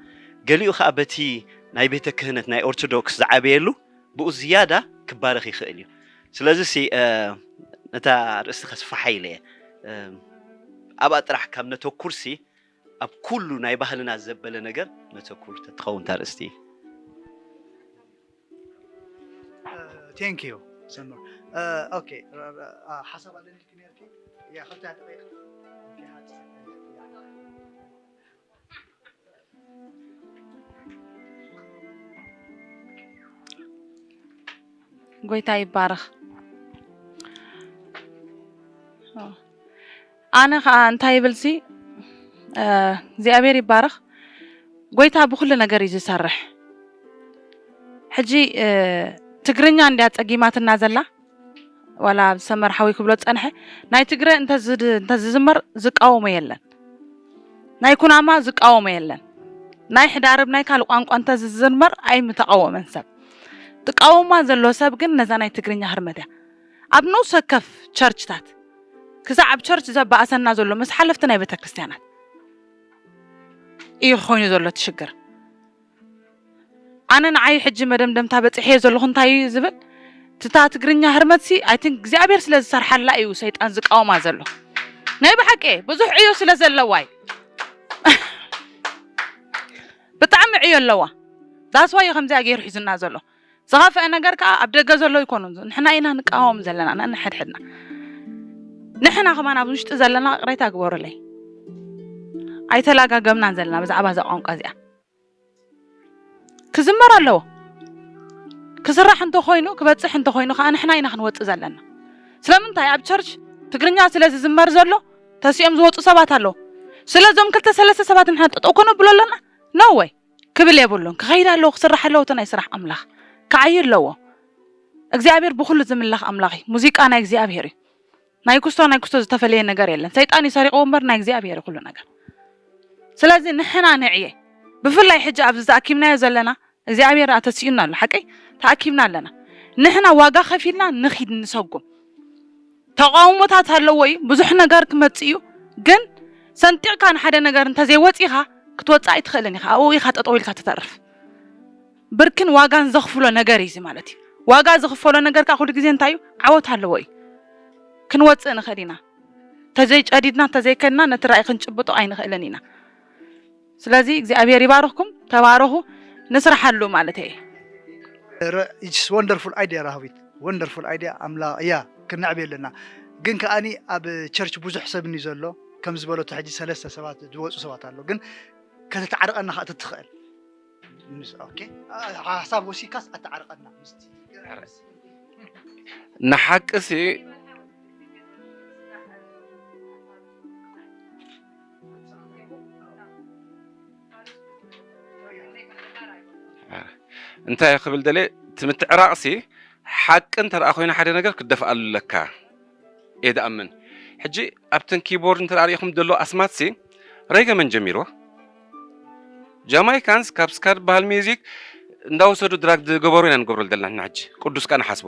ገሊኡ ኸኣ በቲ ናይ ቤተ ክህነት ናይ ኦርቶዶክስ ዝዓበየሉ ብኡ ዝያዳ ክባረኽ ይኽእል እዩ። ስለዚ ሲ ነታ ርእስቲ ከስፍሓ ኢለ እየ። ኣብኣ ጥራሕ ካብ ነተኩር ሲ ኣብ ኩሉ ናይ ባህልና ዘበለ ነገር ነተኩር ተትኸውን እታ ርእስቲ። ቴንክ ዩ ሰመር። ኦኬ፣ ሓሳብ ኣለኒ ኢልኪ ነርኪ። ያ፣ ክልተ ደቂቕ። ጎይታ ይባረኽ። ኣነ ከዓ እንታይ ይብል ሲ እግዚኣብሔር ይባረኽ። ጎይታ ብኩሉ ነገር እዩ ዝሰርሕ። ሕጂ ትግርኛ እንድያ ፀጊማትና ዘላ። ዋላ ሰመር ሓወይ ክብሎ ዝፀንሐ ናይ ትግረ እንተዝዝመር ዝቃወሞ የለን። ናይ ኩናማ ዝቃወሞ የለን። ናይ ሕዳርብ ናይ ካልእ ቋንቋ እንተዝዝመር ኣይምተቃወመን ሰብ። ትቃወማ ዘሎ ሰብ ግን ነዛ ናይ ትግርኛ ህርመት እያ። ኣብ ነውሰ ከፍ ቸርችታት ክሳዕ ኣብ ቸርች ዘባእሰና ዘሎ ምስ ሓለፍቲ ናይ ቤተክርስትያናት እዩ ኮይኑ ዘሎ እቲ ሽግር። ኣነ ንዓይ ሕጂ መደምደምታ በፂሐዮ ዘለኹ እንታይ እዩ ዝብል ትታ ትግርኛ ህርመትሲ ኣይ ቲንክ እግዚኣብሔር ስለ ዝሰርሓላ እዩ ሰይጣን ዝቃወማ ዘሎ። ናይ ብሓቂ ብዙሕ ዕዮ ስለ ዘለዋ እዩ። ብጣዕሚ ዕዮ ኣለዋ። ዳስዋ እዩ ከምዚኣ ገይሩ ሒዙና ዘሎ። ዝኸፍአ ነገር ከዓ ኣብ ደገ ዘሎ ይኮኑ። ንሕና ኢና ንቃወም ዘለና ነንሕድሕድና። ንሕና ከማን ኣብ ውሽጢ ዘለና ቅሬታ ግበሩለይ። ኣይተላጋገምናን ዘለና ብዛዕባ እዛ ቋንቋ እዚኣ። ክዝመር ኣለዎ። ክስራሕ እንተኾይኑ ክበፅሕ እንተኾይኑ ከዓ ንሕና ኢና ክንወፅእ ዘለና። ስለምንታይ ኣብ ቸርች ትግርኛ ስለ ዝዝመር ዘሎ ተሲኦም ዝወፁ ሰባት ኣለዉ። ስለዞም ክልተ ሰለስተ ሰባት ንሕና ጠጠው ከነብሎ ኣለና? No way። ክብል የብሉን። ክኸይድ ኣለዎ፣ ክስራሕ ኣለዎ። እቲ ናይ ስራሕ ኣምላኽ ክዓይ ኣለዎ። እግዚኣብሔር ብኩሉ ዝምለኽ ኣምላኽ እዩ። ሙዚቃ ናይ እግዚኣብሔር እዩ። ናይ ክስቶ ናይ ክስቶ ዝተፈለየ ነገር የለን። ሰይጣን እዩ ሰሪቕዎ እምበር ናይ እግዚኣብሔር እዩ ኩሉ ነገር። ስለዚ ንሕና ንዕየ። ብፍላይ ሕጂ ኣብዚ ተኣኪብናዮ ዘለና እግዚኣብሔር ኣተሲኡና ኣሎ። ሓቀይ ተኣኪብና ኣለና። ንሕና ዋጋ ከፊልና ንኺድ ንሰጉም። ተቃውሞታት ኣለዎ እዩ፣ ብዙሕ ነገር ክመጽእ እዩ። ግን ሰንጢቕካ ንሓደ ነገር እንተዘይወጺኻ ክትወፅእ ኣይትኽእልን ኢኻ። ኣብኡ ኢኻ ጠጠው ኢልካ ትተርፍ። ብርክን ዋጋን ዘኽፍሎ ነገር እዩ እዚ ማለት እዩ። ዋጋ ዝኽፈሎ ነገር ከዓ ኩሉ ግዜ እንታይ እዩ? ዓወት ኣለዎ እዩ። ክንወፅእ ንኽእል ኢና። ተዘይጨዲድና፣ ተዘይከድና ነቲ ራእይ ክንጭብጦ ኣይንኽእልን ኢና። ስለዚ እግዚኣብሔር ይባርኽኩም፣ ተባረኹ፣ ንስራሓሉ ማለት እየ። It's wonderful idea ራህዊት፣ wonderful idea ኣምላ እያ ክነዕብ የለና። ግን ከኣኒ ኣብ ቸርች ብዙሕ ሰብ ኒ ዘሎ ከም ዝበለቶ ሕጂ ሰለስተ ሰባት ዝወፁ ሰባት ኣሎ። ግን ከተተዓርቀና ከዓ ትትኽእል ምስ ኦኬ ሓሳብ ወሲካስ ኣተዓርቀና ምስቲ ንሓቅሲ እንታይ ክብል ደለ እቲ ምትዕራቕሲ ሓቂ እንተ ደኣ ኮይኑ ሓደ ነገር ክደፍኣሉ ኣለካ እየ ዝኣምን። ሕጂ ኣብተን ኪቦርድ እንተ ደኣ ሪኢኹም ዘሎ ኣስማትሲ ሬገ መን ጀሚርዎ? ጃማይካንስ ካብ ስካ ዝበሃል ሚውዚክ እንዳወሰዱ ድራግ ዝገበሩ ኢና ንገብረሉ ዘለና ንሕና ሕጂ ቅዱስ ቃ ንሓስቦ።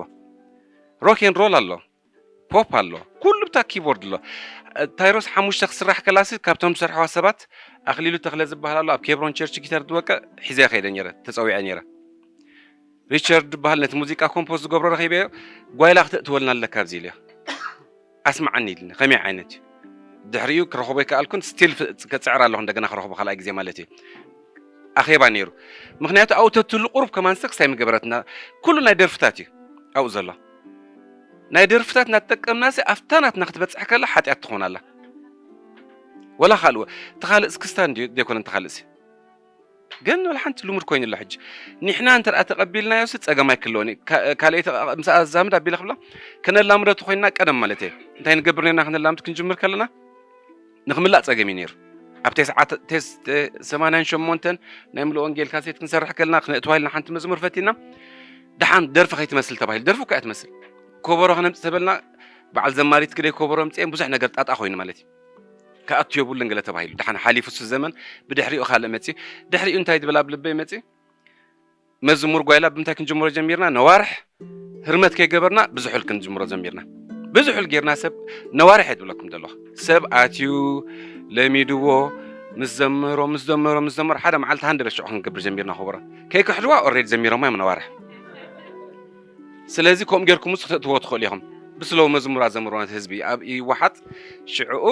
ሮክ ኤን ሮል ኣሎ፣ ፖፕ ኣሎ፣ ኩሉ ብታ ኪቦርድ ኣሎ። ታይሮስ ሓሙሽተ ክስራሕ ከላሲ ካብቶም ዝሰርሕዋ ሰባት ኣኽሊሉ ተኽለ ዝበሃል ኣሎ ኣብ ኬብሮን ቸርች ጊታር ዝወቅዕ ሒዘ ከይደ ነይረ ተፀዊዐ ነይረ። ሪቸርድ ዝበሃል ነቲ ሙዚቃ ኮምፖዝ ዝገብሮ ረኺበዮ ጓይላ ክተእትወልና ኣለካ ኣብዚ ኢለዮ ኣስምዓኒ ኢልኒ ከመይ ዓይነት እዩ ድሕሪኡ ክረኽቦ ይከኣልኩን ስቲል ከፅዕር ኣለኹ እንደገና ክረኽቦ ካልኣይ ግዜ ማለት እዩ ኣኼባ ነይሩ ምክንያቱ ኣብኡ ተትህሉ ቁሩብ ከማን ሰክስ ኣይምገበረትና ኩሉ ናይ ደርፍታት እዩ ኣብኡ ዘሎ ናይ ደርፍታት እናተጠቀምናሲ ኣብታ ናትና ክትበፅሕ ከላ ሓጢኣት ትኾን ኣላ ወላ ካልእ እቲ ካልእ ስክስታ እንድዩ ዘይኮነ እንተ ካልእሲ ግን ወላ ሓንቲ ልሙድ ኮይኑ ኣሎ ሕጂ ኒሕና እንተ ተቐቢልናዮሲ ፀገም ኣይክለዎን እዩ ካልኣይቲ ምስ ኣዛምድ ኣቢለ ክብላ ከነላምዶ ተኮይንና ቀደም ማለት እየ እንታይ ንገብር ነርና ከነላምድ ክንጅምር ከለና ንክምላእ ፀገም እዩ ነይሩ ኣብ ተስዓተ ሰማንያን ሸሞንተን ናይ ምሉእ ወንጌል ካሴት ክንሰርሕ ከለና ክነእትዋ ኢልና ሓንቲ መዝሙር ፈቲና ደሓን ደርፊ ከይትመስል ተባሂሉ ደርፊ እኮ እያ ትመስል ኮበሮ ክነምፅ ተበልና በዓል ዘማሪት ግደይ ኮበሮ ምፅኤን ብዙሕ ነገር ጣጣ ኮይኑ ማለት እዩ ክኣቱ የብሉን ገለ ተባሂሉ ደሓን ሓሊፉ እሱ ዘመን ብድሕሪኡ ካልእ መፅዩ ድሕሪኡ እንታይ ትብል ኣብ ልበይ መፅዩ መዝሙር ጓይላ ብምንታይ ክንጅምሮ ጀሚርና ነዋርሕ ህርመት ከይገበርና ብዙሑል ክንጅምሮ ጀሚርና ብዙሑል ጌርና ሰብ ነዋርሕ እየ ዝብለኩም ዘለኹ ሰብ ኣትዩ ለሚድዎ ምስ ዘመሮ ምስ ዘመሮ ምስ ዘመሮ ሓደ መዓልቲ ሃንደበት ሽዑ ክንገብር ጀሚርና ኮበሮ ከይክሕድዋ ኦሬዲ ጀሚሮማ እዮም ነዋርሕ ስለዚ ከምኡ ጌርኩም ውስጥ ክትእትዎ ትኽእሉ ኢኹም ብስለው መዝሙር ኣዘምርዎ ነቲ ህዝቢ ኣብ ይወሓጥ ሽዕኡ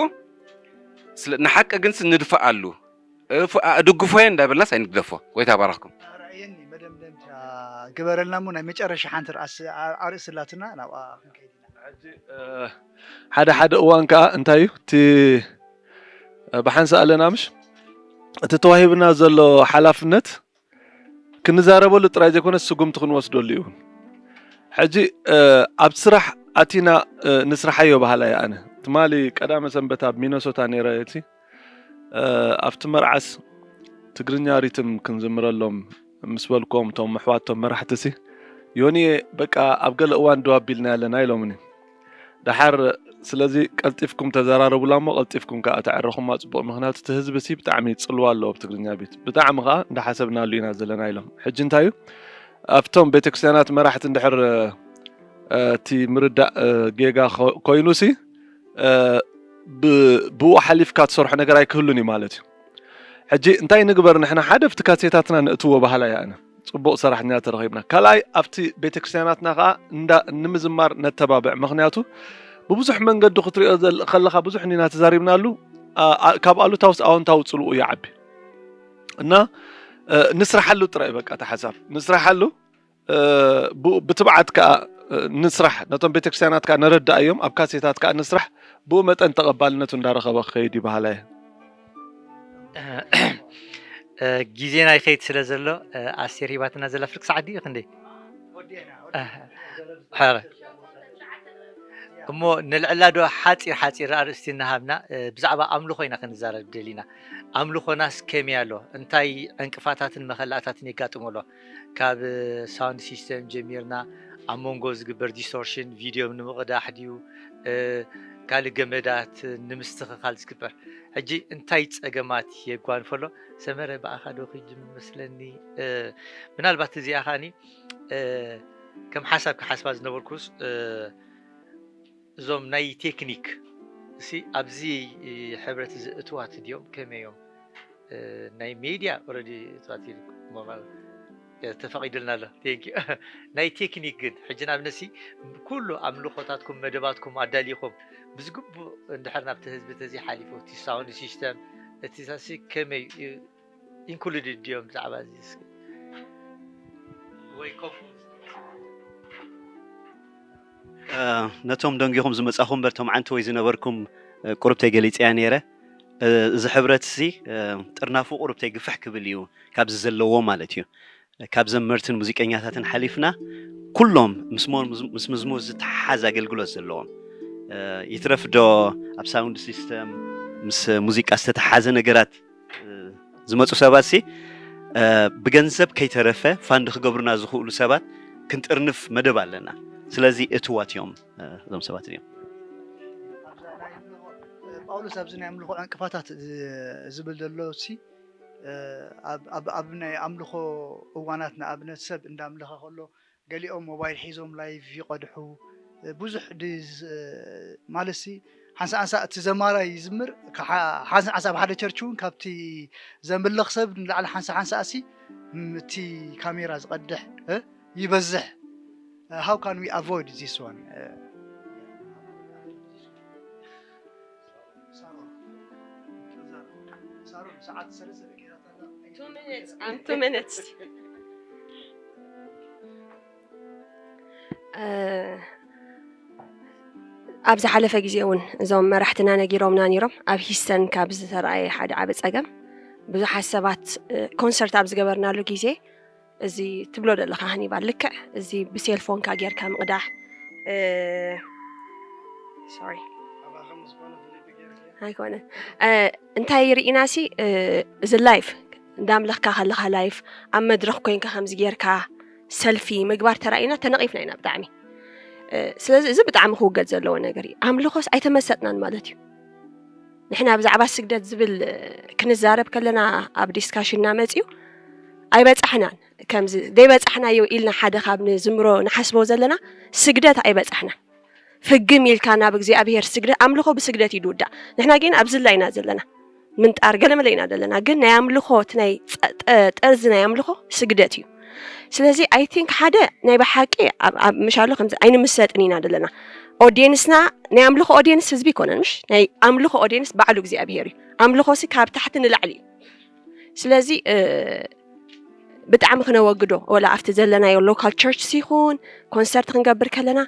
ንሓቂ ግን ንድፍኣሉ እድግፎየ እንዳበልናስ ኣይንግደፎ ጎይታ ባረኽኩም ራእየኒ መደምደምታ ግበረልና ሞ ናይ መጨረሻ ሓንቲ ኣርእስላትና ናብኣ ክንከይድ ኢና ሓደ ሓደ እዋን ከዓ እንታይ እዩ እቲ ብሓንሳ ኣለና ምሽ እቲ ተዋሂብና ዘሎ ሓላፍነት ክንዛረበሉ ጥራይ ዘይኮነ ስጉምቲ ክንወስደሉ እዩ ሕጂ ኣብ ስራሕ ኣቲና ንስራሓዮ በሃላ እየ ኣነ ትማሊ ቀዳመ ሰንበት ኣብ ሚነሶታ ነይረ እቲ ኣብቲ መርዓስ ትግርኛ ሪትም ክንዝምረሎም ምስ በልኮም እቶም ኣሕዋቶም መራሕትሲ ዮኒየ በቃ ኣብ ገለ እዋን ደው ኣቢልና ኣለና ኢሎምኒ ደሓር ስለዚ ቀልጢፍኩም ተዘራረቡላ እሞ ቀልጢፍኩም ከዓ ተዕረኹማ ፅቡቅ ምክንያቱ እቲ ህዝቢ ሲ ብጣዕሚ ፅልዋ ኣለዎ ኣብ ትግርኛ ቤት ብጣዕሚ ከዓ እንዳሓሰብናሉ ኢና ዘለና ኢሎም ሕጂ እንታይ እዩ ኣብቶም ቤተክርስትያናት መራሕቲ እንድሕር እቲ ምርዳእ ጌጋ ኮይኑሲ ብኡ ሓሊፍካ ትሰርሖ ነገር ኣይክህሉን እዩ ማለት እዩ ሕጂ እንታይ ንግበር ንሕና ሓደ ኣብቲ ካሴታትና ንእትዎ ባህላ እያ ኣነ ፅቡቕ ሰራሕተኛ ተረኺብና ካልኣይ ኣብቲ ቤተክርስትያናትና ከዓ እንዳ ንምዝማር ነተባብዕ ምክንያቱ ብብዙሕ መንገዲ ክትሪኦ ከለካ ብዙሕ ኒና ተዛሪብናሉ ካብ ኣሉታውስ ኣወንታዊ ፅልኡ ይዓቢ እና ንስራሓሉ ጥራይ በቃ እቲ ሓሳብ ንስራሓሉ ብትብዓት ከዓ ንስራሕ ነቶም ቤተክርስትያናት ከዓ ነረዳእዮም ኣብ ካሴታት ከዓ ንስራሕ ብኡ መጠን ተቐባልነቱ እንዳረኸበ ክኸይድ ይበሃላ እየ ግዜና ይኸይድ ስለ ዘሎ ኣስቴር ሂባትና ዘላ ፍርቂ ሰዓት ድዩ ክንደይ እሞ ንልዕላ ዶ ሓፂር ሓፂር ኣርእስቲ እናሃብና ብዛዕባ ኣምልኾ ኢና ክንዛረብ ደሊና ኣምልኾናስ ከመይ ኣሎ እንታይ ዕንቅፋታትን መኸላእታትን የጋጥሞ ኣሎ ካብ ሳውንድ ሲስተም ጀሚርና ኣብ መንጎ ዝግበር ዲስቶርሽን ቪድዮ ንምቕዳሕ ድዩ ካልእ ገመዳት ንምስትኽኻል ዝግበር ሕጂ እንታይ ፀገማት የጓንፎ ኣሎ ሰመረ ብኣኻ ዶ ክጅምር መስለኒ ምናልባት እዚኣ ኸኒ ከም ሓሳብ ክሓስባ ዝነበርኩስ እዞም ናይ ቴክኒክ እሲ ኣብዚ ሕብረት እዚ እትዋት ድዮም ከመይ እዮም ናይ ሜድያ ኦረዲ ተዋቲሩ ሞባይል ተፈቒዱልና ኣሎ። ቴንክ ዩ። ናይ ቴክኒክ ግን ሕጂ ንኣብነሲ ኩሉ ኣምልኾታትኩም መደባትኩም ኣዳሊኹም ብዝግቡእ እንድሕር ናብቲ ህዝቢ ተዘይሓሊፉ እቲ ሳውንድ ሲስተም እቲ ሳሲ ከመይ ኢንክሉድድ ድዮም ብዛዕባ እዚ እስኪ ወይ ኮምፖዝ ነቶም ደንጊኹም ዝመጻኹም እምበር ቶም ዓንተወይ ዝነበርኩም ቁርብተይ ገሊጸያ ነይረ። እዚ ሕብረት እዚ ጥርናፉ ቁርብተይ ግፍሕ ክብል እዩ ካብዚ ዘለዎ ማለት እዩ። ካብ ዘመርትን ሙዚቀኛታትን ሓሊፍና ኩሎም ምስ መዝሙር ዝተሓሓዝ ኣገልግሎት ዘለዎም ይትረፍ ዶ ኣብ ሳውንድ ሲስተም ምስ ሙዚቃ ዝተተሓዘ ነገራት ዝመፁ ሰባት ሲ ብገንዘብ ከይተረፈ ፋንድ ክገብሩና ዝኽእሉ ሰባት ክንጥርንፍ መደብ ኣለና። ስለዚ እትዋት እዮም እዞም ሰባት እዚኦም። ጳውሎስ ኣብዚ ናይ ኣምልኾ ዕንቅፋታት ዝብል ዘሎ ሲ ኣብ ናይ ኣምልኾ እዋናት ንኣብነት ሰብ እንዳምለኸ ከሎ ገሊኦም ሞባይል ሒዞም ላይቭ ይቐድሑ ብዙሕ ማለት ሲ ሓንሳ ሓንሳ እቲ ዘማራይ ይዝምር ሓንሳ ሓንሳ ኣብ ሓደ ቸርች እውን ካብቲ ዘምልኽ ሰብ ንላዕሊ ሓንሳ ሓንሳ ሲ እቲ ካሜራ ዝቐድሕ ይበዝሕ። How can we avoid this one? Two minutes. I'm two minutes. ኣብ ዝሓለፈ ግዜ እውን እዞም መራሕትና ነጊሮምና ነይሮም። ኣብ ሂስተን ካብ ዝተረኣየ ሓደ ዓቢ ጸገም ብዙሓት ሰባት ኮንሰርት ኣብ ዝገበርናሉ ግዜ እዚ ትብሎ ዘለኻ ሃኒባል ልክዕ እዚ ብሴልፎንካ ጌርካ ምቕዳሕ ሶሪ ኣይኮነ እንታይ ርኢና ሲ እዚ ላይፍ እንዳምለኽካ ከለኻ ላይፍ ኣብ መድረኽ ኮይንካ ከምዚ ጌርካ ሰልፊ ምግባር ተራኢና ተነቒፍና ኢና ብጣዕሚ ስለዚ እዚ ብጣዕሚ ክውገድ ዘለዎ ነገር እዩ ኣምልኾስ ኣይተመሰጥናን ማለት እዩ ንሕና ብዛዕባ ስግደት ዝብል ክንዛረብ ከለና ኣብ ዲስካሽንና መፅዩ ኣይበፃሕናን ከምዚ ዘይበፃሕናዮ ኢልና ሓደ ካብ ንዝምሮ ንሓስቦ ዘለና ስግደት ኣይበፃሕናን ፍግም ኢልካ ናብ እግዚኣብሄር ስግደት ኣምልኾ ብስግደት እዩ ድውዳእ ንሕና ግን ኣብዚ ላይና ዘለና ምንጣር ገለመለ ኢና ዘለና ግን ናይ ኣምልኾ እቲ ናይ ጠርዚ ናይ ኣምልኾ ስግደት እዩ ስለዚ ኣይ ቲንክ ሓደ ናይ ብሓቂ ምሻሎ ከምዚ ኣይንምሰጥን ኢና ዘለና ኦዲየንስና ናይ ኣምልኾ ኦዲየንስ ህዝቢ ይኮነን ምሽ ናይ ኣምልኾ ኦዲየንስ ባዕሉ እግዚኣብሄር እዩ ኣምልኾ ሲ ካብ ታሕቲ ንላዕሊ እዩ ስለዚ ብጣዕሚ ክነወግዶ ወላ ኣብቲ ዘለናዮ ሎካል ቸርች ሲኹን ኮንሰርት ክንገብር ከለና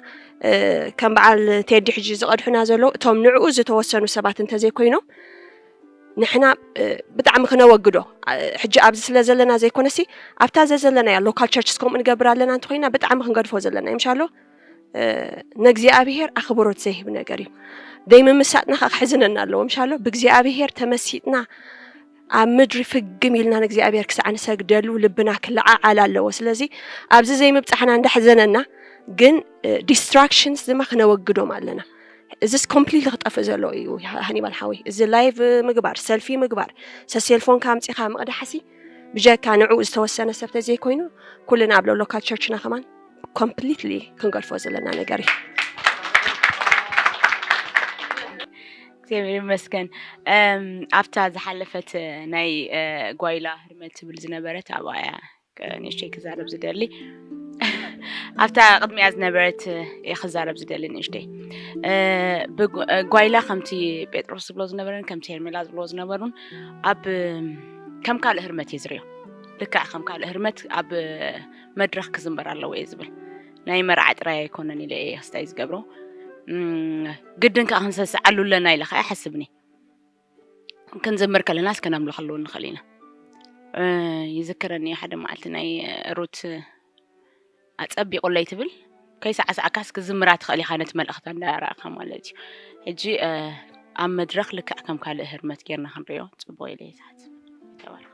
ከም በዓል ቴዲ ሕጂ ዝቐድሑና ዘለዉ እቶም ንዕኡ ዝተወሰኑ ሰባት እንተዘይኮይኖም ንሕና ብጣዕሚ ክነወግዶ ሕጂ ኣብዚ ስለ ዘለና ዘይኮነሲ ኣብታ ዘዘለናያ ሎካል ቸርችስ ከምኡ ንገብር ኣለና እንተኮይና ብጣዕሚ ክንገድፎ ዘለና ይምሻሎ ነእግዚኣብሄር ኣኽብሮት ዘይህብ ነገር እዩ ዘይምምሳጥና ከዓ ክሕዝነና ኣለዎ ምሻሎ ብእግዚኣብሄር ተመሲጥና ኣብ ምድሪ ፍግም ኢልና ንእግዚኣብሔር ክሳዕ ንሰግደሉ ልብና ክለዓዓል ኣለዎ ስለዚ ኣብዚ ዘይምብፃሕና እንዳሕዘነና ግን ዲስትራክሽንስ ድማ ክነወግዶም ኣለና እዚስ ኮምፕሊትሊ ክጠፍእ ዘለዎ እዩ ሃኒባል ሓወይ እዚ ላይቭ ምግባር ሰልፊ ምግባር ሰሴልፎንካ ኣምፂኻ ምቕዳሓሲ ብጀካ ንዕኡ ዝተወሰነ ሰብ ተዘይኮይኑ ኩልና ኣብ ሎካል ቸርችና ከማን ኮምፕሊትሊ ክንገድፎ ዘለና ነገር እዩ እግዚኣብሔር ይመስገን ኣብታ ዝሓለፈት ናይ ጓይላ ህርመት ትብል ዝነበረት ኣብኣያ ንእሽተይ ክዛረብ ዝደሊ ኣብታ ቅድሚያ ዝነበረት እየ ክዛረብ ዝደሊ ንእሽተይ ጓይላ ከምቲ ጴጥሮስ ዝብሎ ዝነበረን ከምቲ ሄርሜላ ዝብሎ ዝነበሩን ኣብ ከም ካልእ ህርመት እየ ዝርዮ ልክዕ ከም ካልእ ህርመት ኣብ መድረኽ ክዝምበር ኣለዎ እየ ዝብል ናይ መርዓ ጥራይ ኣይኮነን ኢለ እየ ክስታይ ዝገብሮ ግድን ከዓ ክንሰስዓሉ ኣለና ኢለ ከዓ ይሓስብኒ ክንዝምር ከለናስ ከነምልኸሉ ንኽእል ኢና። ይዝክረኒ ሓደ መዓልቲ ናይ ሩት ኣጸቢቑለይ ትብል ከይሰዓሰዕካስ ክዝምራ ትኽእል ኢኻ ነቲ መልእኽታ እንዳረኣኻ ማለት እዩ። ሕጂ ኣብ መድረኽ ልክዕ ከም ካልእ ህርመት ጌርና ክንሪኦ ጽቡቕ ኢለ እየ ዝሓስብ። ተባረኹ።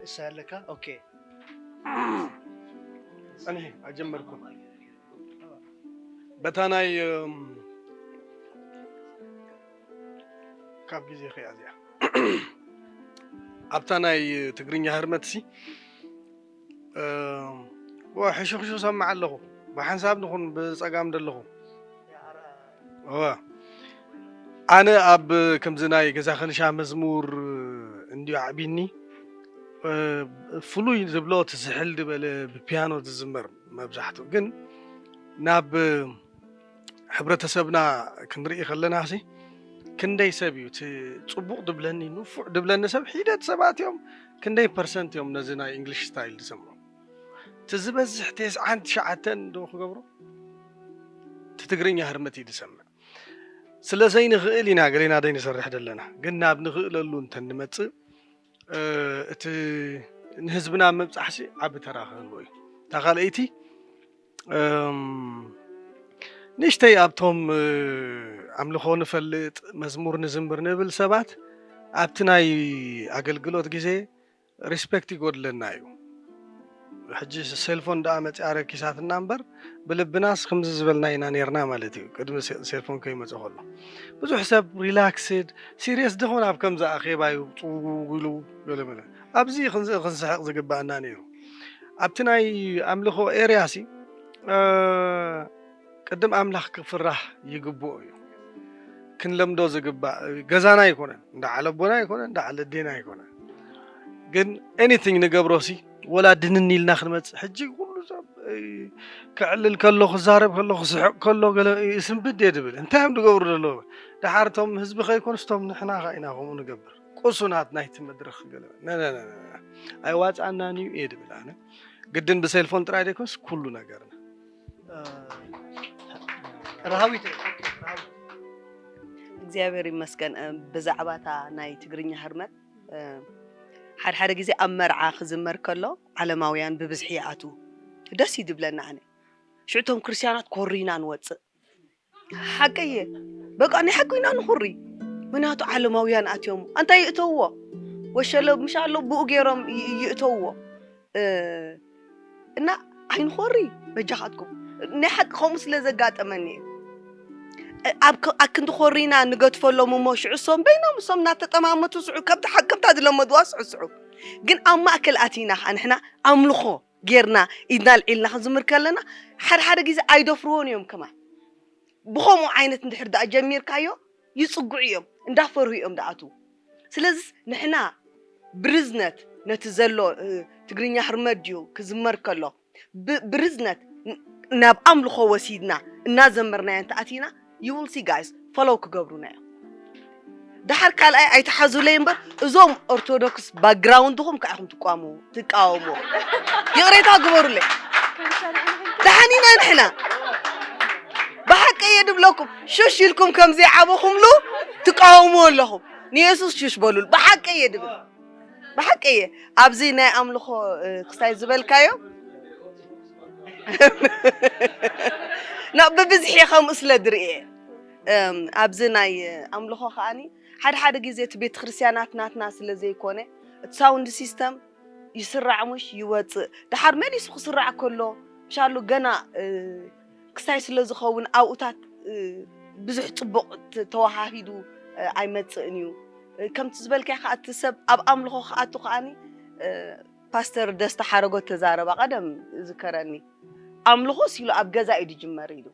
እሳ ኣለካ ኦኬ ጸንሒ ኣጀመርኩም በታ ናይ ካብ ግዜ ከያ እዚኣ ኣብታ ናይ ትግርኛ ህርመትሲ ሕሹ ሕሹ ሰማዕ ኣለኹ ብሓንሳብ ንኹን ብጸጋም ደለኹ። እወ። ኣነ ኣብ ከምዚ ናይ ገዛ ከንሻ መዝሙር እንድዩ ኣዕቢኒ፣ እ፣ ፍሉይ ዝብሎ እቲ ዝሕል ዝበለ ብፒያኖ ዝዝመር መብዛሕትኡ። ግን ናብ ሕብረተሰብና ክንርኢ ከለናሲ ክንደይ ሰብ እዩ እቲ ጽቡቕ ድብለኒ፣ ንፉዕ ድብለኒ ሰብ ሒደት ሰባት እዮም። ክንደይ ፐርሰንት እዮም ነዚ ናይ እንግሊሽ ስታይል ዝሰምዑ? እቲ ዝበዝሕ ተስዓን ትሽዓተን ዶ ክገብሮ? እቲ ትግርኛ ህርመት እዩ ዝሰምዕ። ስለ ዘይንኽእል ኢና ገሌና ዘይንሰርሕ ዘለና። ግን ናብ ንኽእለሉ እንተ ንመጽእ፣ እ፣ እቲ ንህዝብና ምብጻሕሲ ዓቢ ተራ ክህልዎ እዩ። እታ ካልኣይቲ፣ እም፣ ንእሽተይ ኣብቶም፣ እ፣ ኣምልኾ ንፈልጥ፣ መዝሙር ንዝምር ንብል ሰባት ኣብቲ ናይ ኣገልግሎት ግዜ ሪስፔክት ይጎድለና እዩ። ሕጂ ሴልፎን ደኣ መጺኣ ረኪሳትና እምበር፣ ብልብናስ ከምዚ ዝበልና ኢና ኔርና ማለት እዩ። ቅድሚ ሴ-፣ ሴልፎን ከይመጽእ ከሎ ብዙሕ ሰብ ሪላክስድ፣ ሲሪየስ ድኾን ኣብ ከምዚ ኣኼባ እዩ ጽውው ኢሉ ገለ መለ። ኣብዚ ክንዚ-፣ ክንስሕቕ ዝግባኣና ነይሩ። ኣብቲ ናይ ኣምልኾ ኤርያሲ፣ እ፣ ቅድም ኣምላኽ ክፍራህ ይግብኦ እዩ። ክንለምዶ ዝግባእ፣ ገዛና ኣይኮነን፣ እንዳ ዓለቦና ኣይኮነን፣ እንዳ ዓለዴና ኣይኮነን። ግን ኤኒቲንግ ንገብሮሲ፣ ወላ ድንን ኢልና ክንመጽእ፣ ሕጂ ኩሉ ሰብ፣ እ፣ ክዕልል ከሎ፣ ክዛረብ ከሎ፣ ክስሕቕ ከሎ፣ ገለ፣ እ፣ ስንብድ እየ ድብል። እንታይ እዮም ዝገብሩ ዘለዉ? ደሓር እቶም ህዝቢ ከይኮኑስ፣ እቶም ንሕና ኸ ኢና ከምኡ ንገብር? ቁሱናት ናይቲ መድረኽ ገለ። ነ፣ ነ፣ ነ፣ ነ፣ ነ። ኣይዋጽኣናን እዩ እየ ድብል ኣነ። ግድን ብሴልፎን ጥራይ ዘይኮንስ፣ ኩሉ ነገርና። እ፣ ረሃዊት፣ እግዚኣብሔር ይመስገን። እ፣ ብዛዕባ እታ ናይ ትግርኛ ህርመት፣ እ፣ ሓደ ሓደ ግዜ ኣብ መርዓ ክዝመር ከሎ ዓለማውያን ብብዝሒ ይኣትዉ። ደስ እዩ ዝብለኒ ኣነ። ሽዑ እቶም ክርስትያናት ኮሪና ንወጽእ። ሓቂ እየ። በቃ ናይ ሓቂ ኢና ንኹሪ። ምኽንያቱ ዓለማውያን ኣትዮም። ኣንታይ ይእተውዎ? ወሸለ ምሽ ኣሎ ብኡ ገይሮም ይ-፣ ይእተውዎ። እ፣ እና ኣይንኾሪ በጃኻትኩም። ናይ ሓቂ ከምኡ ስለ ዘጋጠመኒ እዩ። እ፣ ኣብ ከ-፣ ኣክንዲ ኮሪና ንገድፈሎም እሞ ሽዑ እሶም በይኖም እሶም እናተጠማመቱ ስዑ ከምታ ሓ-፣ ከምታ ዝለመድዋ ስዑ ስዑ። ግን ኣብ ማእከል ኣቲና ኸዓ ንሕና ኣምልኾ ጌርና ኢድና ኣልዒልና ክንዝምር ከለና ሓደ ሓደ ግዜ ኣይደፍርዎን እዮም ከማን። ብኸምኡ ዓይነት እንድሕር ደኣ ጀሚርካዮ ይጽግዑ እዮም፣ እንዳፈርሁ እዮም ደኣትዉ። ስለዚስ ንሕና ብርዝነት ነቲ ዘሎ፣ እ፣ ትግርኛ ህርመት ድዩ ክዝመር ከሎ ብ-፣ ብርዝነት ን-፣ ናብ ኣምልኾ ወሲድና እናዘመርናዮ እንተኣቲና you will see guys follow ክገብሩና እዮም። ደሓር ካልኣይ ኣይትሓዙለይ እምበር እዞም ኦርቶዶክስ ባክግራውንድኹም ከዓ ኢኹም ትቋሙ-፣ ትቃወምዎ። ይቕሬታ ግበሩለይ። ደሓን ኢና ንሕና። ብሓቂ እየ ድብለኩም። ሹሽ ኢልኩም ከም ዘይዓበኹምሉ ትቃወምዎ ኣለኹም። ንየሱስ ሹሽ በሉሉ። ብሓቂ እየ ድብል። ብሓቂ እየ። ኣብዚ ናይ ኣምልኾ፣ እ፣ ክስታይ ዝበልካዮ፣ ና ብብዝሒ ከምኡ ስለ ድርእየ፣ እም፣ ኣብዚ ናይ ኣምልኾ ከኣኒ ሓደ ሓደ ግዜ እቲ ቤተ ክርስቲያናት ናትና ስለ ዘይኮነ፣ እቲ ሳውንድ ሲስተም ይስራዕ ሙሽ ይወጽእ። ደሓር መሊሱ ክስራዕ ከሎ፣ ምሻሉ ገና፣ እ፣ ክሳይ ስለ ዝኸውን ኣብኡታት፣ እ፣ ብዙሕ ጽቡቕ ተ-፣ ተወሃሂዱ፣ እ፣ ኣይመጽእን እዩ። እ፣ ከምቲ ዝበልካዮ ከኣ እቲ ሰብ ኣብ ኣምልኾ ክኣቱ ከኣኒ፣ እ፣ ፓስተር ደስታ ሓረጎት ተዛረባ ቀደም እዝከረኒ። ኣምልኾስ ኢሉ ኣብ ገዛ እዩ ዝጅመር ኢሉ።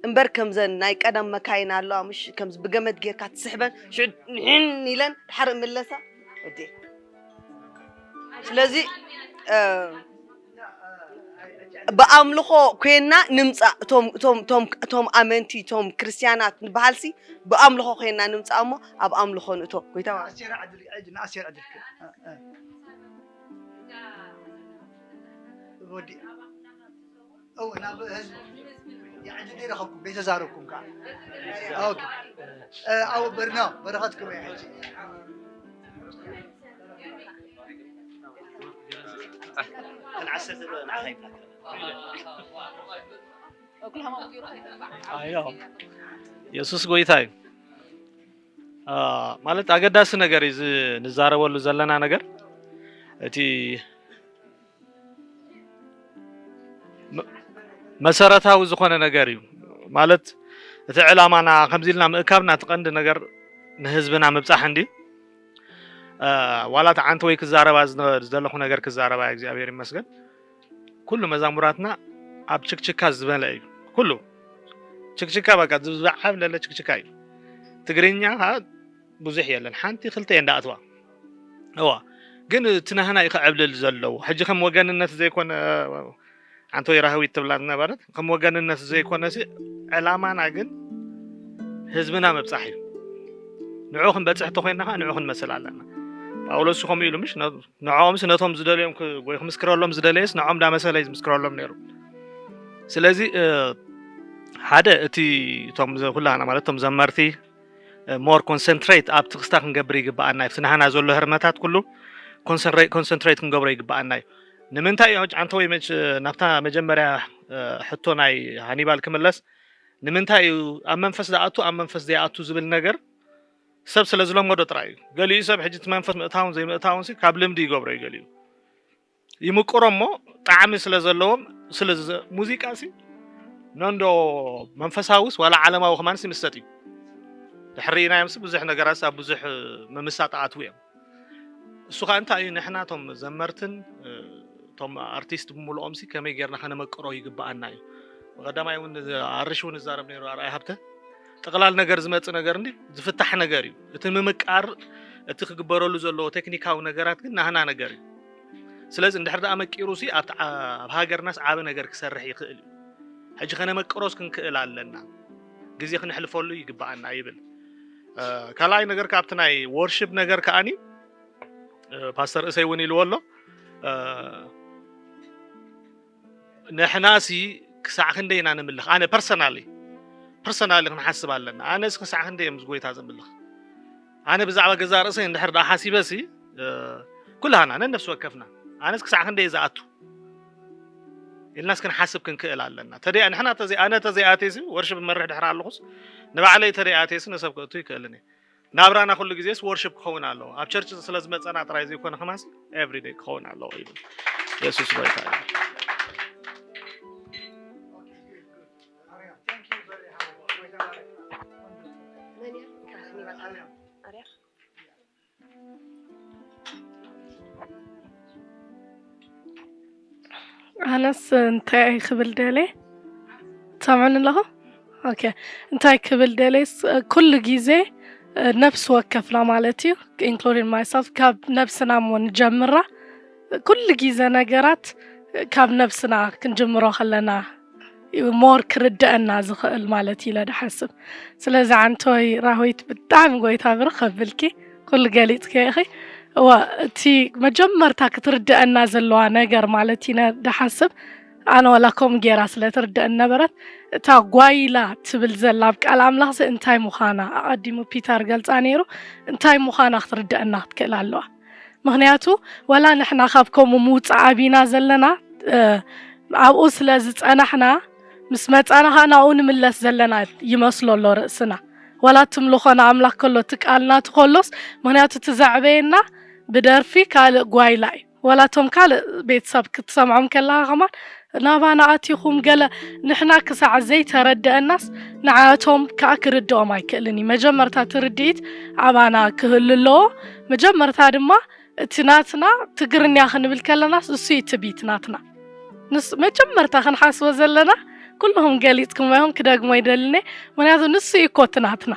እምበር ከምዘን ናይ ቀደም መካይን ኣለዋ ምሽ ከምዚ ብገመድ ጌርካ ትስሕበን ሽዑ ንሕን ኢለን ድሓር እምለሳ ወዲ። ስለዚ፣ እ፣ ብኣምልኾ ኮይንና ንምጻእ፣ እቶም፣ እቶም፣ እቶም፣ እቶም ኣመንቲ፣ እቶም ክርስትያናት ንበሃልሲ ብኣምልኾ ኮይንና ንምጻእ እሞ ኣብ ኣምልኾ ንእቶ። ጎይታ ንኣስቴር ዕድል፣ ሕጂ ንኣስቴር ዕድል። እ፣ እ። ወዲ-፣ እው፣ ናብ ህዝቢ። ያ፣ ዕድል ይረኸብኩም፣ ዘይተዛረብኩም ከዓ። ኦኬ። እ፣ ኣው በርና፣ በረኸትኩም እያ ሕጂ። ኣዮ፣ የሱስ ጎይታ እዩ። አ፣ ማለት ኣገዳሲ ነገር እዩ እዚ ንዛረበሉ ዘለና ነገር። እቲ መ-፣ መሰረታዊ ዝኾነ ነገር እዩ። ማለት እቲ ዕላማና ከምዚ ኢልና ምእካብና እቲ ቀንዲ ነገር ንህዝብና ምብጻሕ እንድዩ። አ፣ ዋላ እቲ ዓንቲ ወይ ክዛረባ ዝነ-፣ ዝደለኹ ነገር ክዛረባ እግዚኣብሔር ይመስገን። ኩሉ መዛሙራትና ኣብ ችክችካ ዝበለ እዩ። ኩሉ ችክችካ በቃ ዝዓብለለ ችክችካ እዩ። ትግርኛ ከዓ ብዙሕ የለን፣ ሓንቲ ክልተ እየን ዳኣትዋ። እዋ ግን እቲ ናህና እዩ ክዕብልል ዘለዎ። ሕጂ ከም ወገንነት ዘይኮነ፣ ኣንተ ወይ ራህዊት ትብላ ዝነበረት ከም ወገንነት ዘይኮነ ሲ፣ ዕላማና ግን ህዝብና ምብፃሕ እዩ። ንዑ ክንበፅሕ ተኮይንና ከዓ ንዑ ክንመስል ኣለና። ጳውሎስ ከምኡ ኢሉ ምሽ፣ ንዕኦምስ ነቶም ዝደልዮም ክ- ወይ ክምስክረሎም ዝደለየስ ንዖም ዳመሰለ እዩ ዝምስክረሎም ነይሩ። ስለዚ ሓደ እቲ እቶም ኩላና ማለት እቶም ዘመርቲ ሞር ኮንሰንትሬት ኣብ ትክስታ ክንገብር ይግብኣና እዩ። ናህና ዘሎ ህርመታት ኩሉ ኮንሰንትሬት ክንገብሮ ይግብኣና እዩ። ንምንታይ እዩ? ኣንተ ወይ ናብታ መጀመርያ ሕቶ ናይ ሃኒባል ክምለስ፣ ንምንታይ እዩ ኣብ መንፈስ ዝኣቱ ኣብ መንፈስ ዘይኣቱ ዝብል ነገር ሰብ ስለ ዝለመዶ ጥራይ እዩ። ገሊኡ ሰብ ሕጂ እቲ መንፈስ ምእታውን ዘይምእታውን ካብ ልምዲ ይገብሮ እዩ። ገሊኡ ይምቅሮ እሞ ጣዕሚ ስለ ዘለዎም፣ ስለ ሙዚቃ ሲ ነንዶ መንፈሳዊስ ዋላ ዓለማዊ ከማንስ ይምሰጥ እዩ። ድሕሪ ናዮምስ ብዙሕ ነገራት ኣብ ብዙሕ ምምሳጥ ኣትዉ እዮም። እሱ ከዓ እንታይ እዩ? ንሕና እቶም ዘመርትን እቶም ኣርቲስት ብምልኦም ሲ ከመይ ጌርና ከነመቅሮ ይግብኣና እዩ። ቀዳማይ እውን ኣርሽ እውን ይዛረብ ነይሩ ኣርኣይ ሃብተ። ጥቕላል ነገር ዝመፅእ ነገር እንዲ ዝፍታሕ ነገር እዩ። እቲ ምምቃር እቲ ክግበረሉ ዘለዎ ቴክኒካዊ ነገራት ግን ናህና ነገር እዩ። ስለዚ እንድሕር ደኣ መቂሩ ሲ ኣብቲ ዓ- ኣብ ሃገርናስ ዓቢ ነገር ክሰርሕ ይኽእል እዩ። ሕጂ ከነመቅሮስ ክንክእል ኣለና፣ ግዜ ክንሕልፈሉ ይግብኣና ይብል። ካልኣይ ነገር ካብቲ ናይ ወርሽፕ ነገር ከኣኒ ፓስተር እሰይ እውን ኢልዎ ኣሎ። ንሕናሲ ክሳዕ ክንደይ ኢና ንምልኽ? ኣነ ፐርሰናሊ ፐርሰናሊ ክንሓስብ ኣለና። ኣነስ ክሳዕ ክንደይ ምስ ጎይታ ዘምልኽ? ኣነ ብዛዕባ ገዛ ርእሰይ እንድሕር ደኣ ሓሲበሲ ኩላህና ነነፍሲ ወከፍና ኣነስ ክሳዕ ክንደይ ዝኣቱ ኢልናስ ክንሓስብ ክንክእል ኣለና። ተደይ ንሕና ተዘይ ኣነ ተዘይኣቴሲ ወርሽፕ መርሕ ድሕር ኣለኹስ ንባዕለይ ተደይኣቴሲ ንሰብ ክእቱ ይክእልን እየ። ናብራና ኩሉ ግዜስ ወርሽፕ ክኸውን ኣለዎ። ኣብ ቸርች ስለ ዝመጸና ጥራይ ዘይኮነ ከማንሲ ኤቭሪደይ ክኸውን ኣለዎ ይብል። የሱስ ጎይታ እዩ። ኣነስ እንታይ ክብል ደልየ ትሰምዑኒ ኣለኹ? ኦኬ። እንታይ ክብል ደልየስ ኩሉ ግዜ ነፍሲ ወከፍና ማለት እዩ including myself ካብ ነብስና እሞ ንጀምራ። ኩሉ ግዜ ነገራት ካብ ነብስና ክንጅምሮ ከለና more ክርደአና ዝኽእል ማለት ኢለ ድሓስብ። ስለዚ ዓንተወይ ራህዊት ብጣዕሚ ጎይታ ብርኽ ከብልኪ ኩሉ ገሊፅኪ ኢኺ። እዋ እቲ መጀመርታ ክትርደአና ዘለዋ ነገር ማለት ኢነ ድሓስብ ኣነ ዋላ ከምኡ ገይራ ስለ ትርደአኒ ነበረት። እታ ጓይላ ትብል ዘላ ኣብ ቃል ኣምላኽሲ እንታይ ምዃና ኣቐዲሙ ፒተር ገልፃ ነይሩ። እንታይ ምዃና ክትርደአና ክትክእል ኣለዋ። ምኽንያቱ ዋላ ንሕና ካብ ከምኡ ምውፃእ ኣቢና ዘለና ኣብኡ ስለ ዝፀናሕና ምስ መፃና ከዓ ናብኡ ንምለስ ዘለና ይመስሎ ኣሎ ርእስና። ዋላ ትምልኾ ንኣምላኽ ከሎ እቲ ቃል ናቱ ከሎስ ምኽንያቱ እቲ ዘዕበየና ብደርፊ ካልእ ጓይላ እዩ። ዋላ እቶም ካልእ ቤተሰብ ክትሰምዖም ከለኻ ከማን ናባና ኣቲኹም ገለ ንሕና ክሳዕ ዘይተረድአናስ ንዓቶም ከዓ ክርድኦም ኣይክእልን እዩ። መጀመርታ እቲ ርድኢት ኣባና ክህሉ ኣለዎ። መጀመርታ ድማ እቲ ናትና ትግርኛ ክንብል ከለናስ እሱ እዩ ትቢት ናትና። ንስ መጀመርታ ክንሓስቦ ዘለና ኩልኹም ገሊፅኩም እዮም ክደግሞ ይደልነ ምክንያቱ ንሱ እዩ እኮ እቲ ናትና።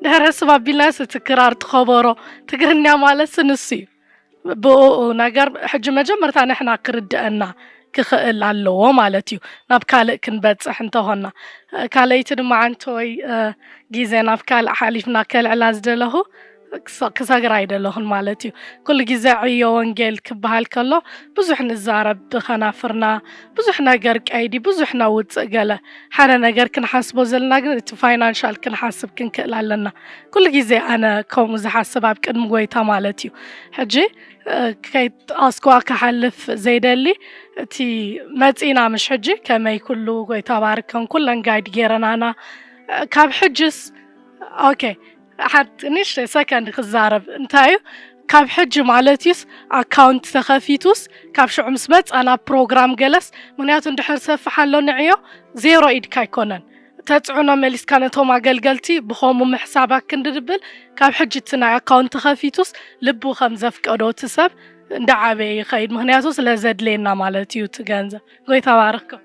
ድሕር ሕስብ ኣቢልናስ እቲ ክራር ትኸበሮ ትግርኛ ማለትስ ንሱ እዩ። ብኡ ነገር ሕጂ መጀመርታ ንሕና ክርድአና ክኽእል ኣለዎ ማለት እዩ። ናብ ካልእ ክንበፅሕ እንተኾና ካልኣይቲ ድማ ዓንተወይ ግዜ ናብ ካልእ ሓሊፍና ከልዕላ ዝደለኹ ክሰግር ኣይደለኹን ማለት እዩ። ኩሉ ግዜ ዕዮ ወንጌል ክበሃል ከሎ ብዙሕ ንዛረብ ብኸናፍርና ብዙሕ ነገር ቀይዲ ብዙሕ ነውፅእ ገለ ሓደ ነገር ክንሓስቦ ዘለና ግን እቲ ፋይናንሻል ክንሓስብ ክንክእል ኣለና። ኩሉ ግዜ ኣነ ከምኡ ዝሓስብ ኣብ ቅድሚ ጎይታ ማለት እዩ። ሕጂ ከይጠቐስክዋ ክሓልፍ ዘይደሊ እቲ መፂና ምሽ ሕጂ ከመይ ኩሉ ጎይታ ባርከን ኩለን ጋይድ ገይረናና ካብ ሕጅስ ኦኬ ሓንቲ ንእሽተይ ሰከንድ ክዛረብ እንታይ እዩ ካብ ሕጂ ማለት እዩስ ኣካውንት ተኸፊቱስ ካብ ሽዑ ምስ መፃ ናብ ፕሮግራም ገለስ ምክንያቱ እንድሕር ሰፍሕ ኣሎ ንዕዮ ዜሮ ኢድካ ኣይኮነን ተፅዕኖ መሊስካ ነቶም ኣገልገልቲ ብኸሙ ምሕሳብ ኣክንዲ ድብል ካብ ሕጂ እቲ ናይ ኣካውንት ተኸፊቱስ ልቡ ከም ዘፍቀዶ እቲ ሰብ እንዳዓበየ ይኸይድ ምክንያቱ ስለ ዘድልየና ማለት እዩ እቲ ገንዘብ ጎይታ ባርክኩም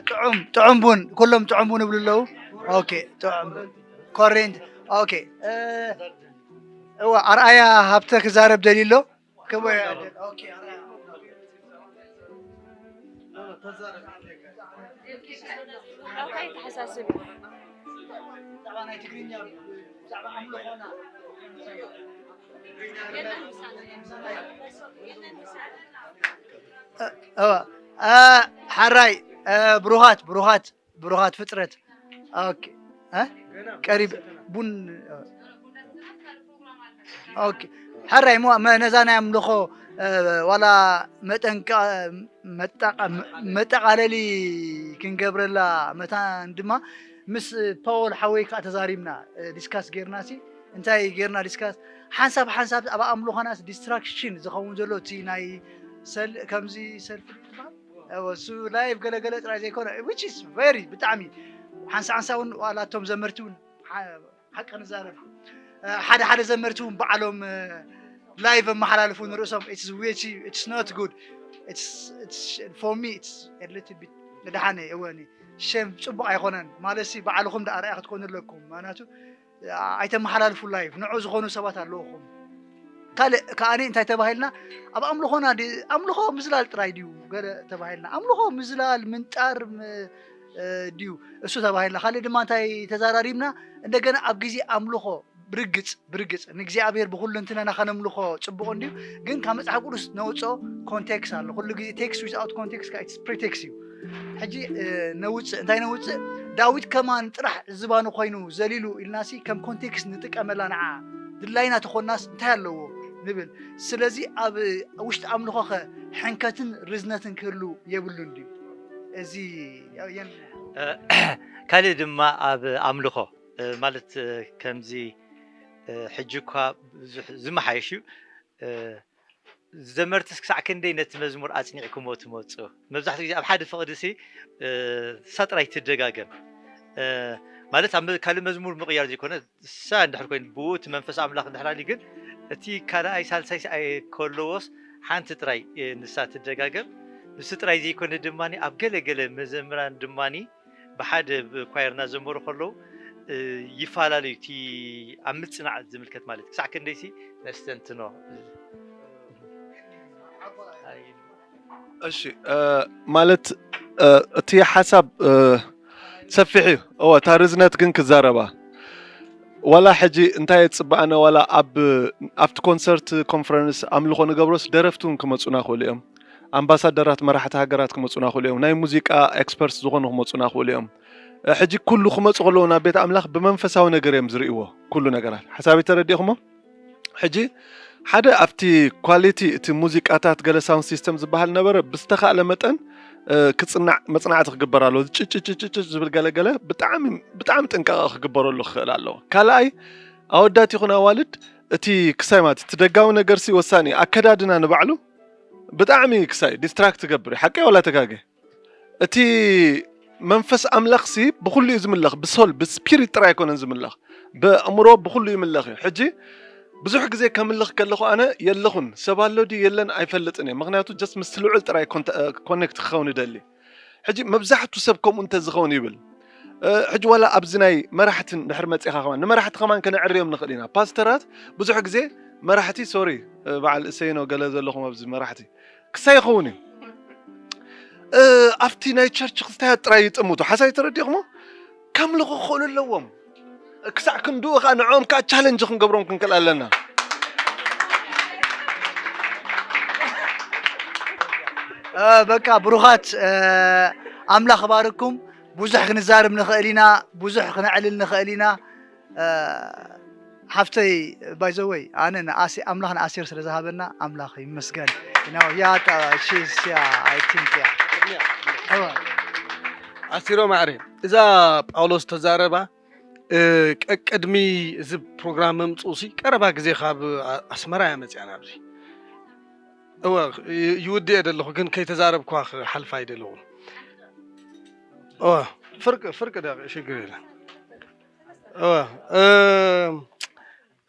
ጥዑም ጥዑም ቡን፣ ኩሎም ጥዑም ቡን ይብሉ ኣለዉ። ኦኬ፣ ጥዑም ቡን። ኮሬንት። ኦኬ። እ፣ እዋ፣ ኣርኣያ ሃብተ ክዛረብ ደልዩ ኣሎ። ክቡር። ኦኬ፣ ኣርኣያ። እንታይ ተሓሳስብ? እዋ፣ እ፣ ሓራይ፣ እ፣ ብሩኻት ብሩኻት ብሩኻት ፍጥረት። ኦኬ። እ? ቀሪብ ቡን። ኦኬ። ሕራይ ሞ መ- ነዛ ናይ ኣምልኾ፣ እ፣ ዋላ መጠንቀ- መጠቃ- መጠቃለሊ ክንገብረላ መታን ድማ ምስ ፓወል ሓወይ ከዓ ተዛሪብና፣ እ፣ ዲስካስ ጌርና ሲ እንታይ ጌርና ዲስካስ ሓንሳብ ሓንሳብ ኣብ ኣምልኾናስ ዲስትራክሽን ዝኸውን ዘሎ እቲ ናይ ሰል- ከምዚ ሰልፊ ዝበሃል እወ፣ እሱ ላይቭ ገለገለ ጥራይ ዘይኮነ which is very ብጣዕሚ ሓንሳ ሓንሳ እውን ዋላ እቶም ዘመርቲ እውን ሓ- ሓቂ ንዛረብ፣ እ፣ ሓደ ሓደ ዘመርቲ እውን ባዕሎም፣ እ፣ ላይቭ ኣመሓላልፉ ንርእሶም it's which it's not good. It's it's for me it's a little bit ንድሓነ እወ ሸም ጽቡቕ ኣይኮነን ማለት ሲ ባዕልኹም ደኣ ርኣያ ክትኮኑ ኣለኩም። ምክንያቱ ኣይተመሓላልፉ ላይቭ ንዑ ዝኾኑ ሰባት ኣለውኹም። ካልእ ከኣኒ እንታይ ተባሂልና ኣብ ኣምልኾና ድ- ኣምልኾ ምዝላል ጥራይ ድዩ ገለ ተባሂልና ኣምልኾ ምዝላል ምንጣር ም- እ፣ ድዩ እሱ ተባሂልና። ካልእ ድማ እንታይ ተዘራሪብና እንደገና ኣብ ግዜ ኣምልኾ ብርግጽ ብርግጽ ንእግዚኣብሔር ብኩሉ እንትናና ከነምልኾ ጽቡቕ እንድዩ፣ ግን ካብ መጽሓፍ ቅዱስ ነውፅኦ ኮንቴክስ ኣሎ። ኩሉ ግዜ ቴክስት ዊዝኣውት ኮንቴክስት ከዓ ኢትስ ፕሪቴክስ እዩ። ሕጂ እ፣ ነውፅእ እንታይ ነውፅእ ዳዊት ከማን ጥራሕ ዝባኑ ኮይኑ ዘሊሉ ኢልናሲ ከም ኮንቴክስት ንጥቀመላ ንዓ ድላይና ተኾናስ እንታይ ኣለዎ ንብል። ስለዚ ኣብ ውሽጢ ኣምልኾኸ ሕንከትን ርዝነትን ክህሉ የብሉን ድዩ? እዚ የን- ካልእ ድማ ኣብ ኣምልኾ ማለት ከምዚ ሕጂ እኳ ብዙሕ ዝመሓየሽ እዩ። ዘመርትስ ክሳዕ ክንደይ ነቲ መዝሙር ኣፅኒዕኩሞ ትመፁ? መብዛሕትኡ ግዜ ኣብ ሓደ ፍቕዲ ሲ እሳ ጥራይ ትደጋገም። ማለት ኣብ ካልእ መዝሙር ምቕያር ዘይኮነ እሳ እንድሕር ኮይኑ ብኡ እቲ መንፈስ ኣምላኽ እንድሕር ኣልዩ ግን እቲ ካልኣይ ሳልሳይ ሰኣይ ከለዎስ ሓንቲ ጥራይ ንሳ ትደጋገም። ንሱ ጥራይ ዘይኮነ ድማ ኣብ ገለ ገለ መዘምራን ድማ ብሓደ ኳየርና ዘመሩ ከለዉ ይፈላለዩ እቲ ኣብ ምፅናዕ ዝምልከት ማለት ክሳዕ ክንደይሲ ነስተንትኖ። እሺ ማለት እቲ ሓሳብ ሰፊሕ እዩ። እወ እታ ርዝነት ግን ክዛረባ ዋላ ሕጂ እንታይ የፅበኣነ ዋላ ኣብ ኣብቲ ኮንሰርት ኮንፈረንስ ኣምልኾ ንገብሮስ ደረፍቲ እውን ክመፁና ክእሉ እዮም። ኣምባሳደራት መራሕቲ ሃገራት ክመፁና ክእሉ እዮም። ናይ ሙዚቃ ኤክስፐርትስ ዝኾኑ ክመፁና ክእሉ እዮም። ሕጂ ኩሉ ክመፁ ከለዉ ናብ ቤት ኣምላኽ ብመንፈሳዊ ነገር እዮም ዝርእይዎ ኩሉ ነገራት። ሓሳበይ ተረዲእኹሞ? ሕጂ ሓደ ኣብቲ ኳሊቲ እቲ ሙዚቃታት ገለ ሳውንድ ሲስተም ዝበሃል ነበረ ብዝተኻእለ መጠን ክፅናዕ መፅናዕቲ ክግበር ኣለዎ። ጭጭጭጭጭ ዝብል ገለገለ ብጣዕሚ ብጣዕሚ ጥንቃቐ ክግበረሉ ክኽእል ኣለዎ። ካልኣይ ኣወዳት ይኹን ኣዋልድ እቲ ክሳይ ማለት እቲ ደጋዊ ነገር ሲ ወሳኒ ኣከዳድና ንባዕሉ ብጣዕሚ ክሳይ ዲስትራክት ትገብር ሓቀይ ዋላ ተጋገ እቲ መንፈስ ኣምላኽ ሲ ብኩሉ እዩ ዝምለኽ ብሶል ብስፒሪት ጥራይ ኣይኮነን ዝምለኽ ብኣእምሮ ብኩሉ ይምለኽ እዩ ሕጂ ብዙሕ ግዜ ከምልኽ ከለኹ ኣነ የለኹን ሰብ ኣሎ ድዩ የለን ኣይፈልጥን እየ ምክንያቱ ጀስት ምስ ልዑል ጥራይ ኮኔክት ክኸውን ይደሊ ሕጂ መብዛሕቱ ሰብ ከምኡ እንተዝኸውን ይብል ሕጂ ዋላ ኣብዚ ናይ መራሕቲ እንድሕር መፂኻ ከማን ንመራሕቲ ከማን ከነዕርዮም ንኽእል ኢና ፓስተራት ብዙሕ ግዜ መራሕቲ ሶሪ በዓል እሰይኖ ገለ ዘለኹም ኣብዚ መራሕቲ ክሳይ ይኸውን እዩ ኣብቲ ናይ ቸርች ክስታያት ጥራይ ይጥምቱ ሓሳይ ተረዲኹሞ ከምልኹ ክኽእሉ ኣለዎም ክሳዕ ክንድኡ ከዓ ንዕኦም ከዓ ቻለንጅ ክንገብሮም ክንክእል ኣለና በቃ ብሩኻት ኣምላኽ ባርኩም ብዙሕ ክንዛርብ ንኽእል ኢና ብዙሕ ክነዕልል ንኽእል ኢና ሓፍተይ ባይዘወይ ኣነ ኣምላኽ ንኣሴር ስለ ዝሃበና ኣምላኽ ይመስገን ያጣ ሺስያ ኣይቲንክያ ኣሲሮ ማዕረ እዛ ጳውሎስ ተዛረባ ቀቅድሚ እዚ ፕሮግራም መምፅኡ ሲ ቀረባ ግዜ ካብ ኣስመራ እያ መፅያ ናብዚ እወ ይውድእ እየ ደለኹ ግን ከይተዛረብኳ ክሓልፍ ኣይደለኹን ፍርቅ ፍርቅ ሽግር የለን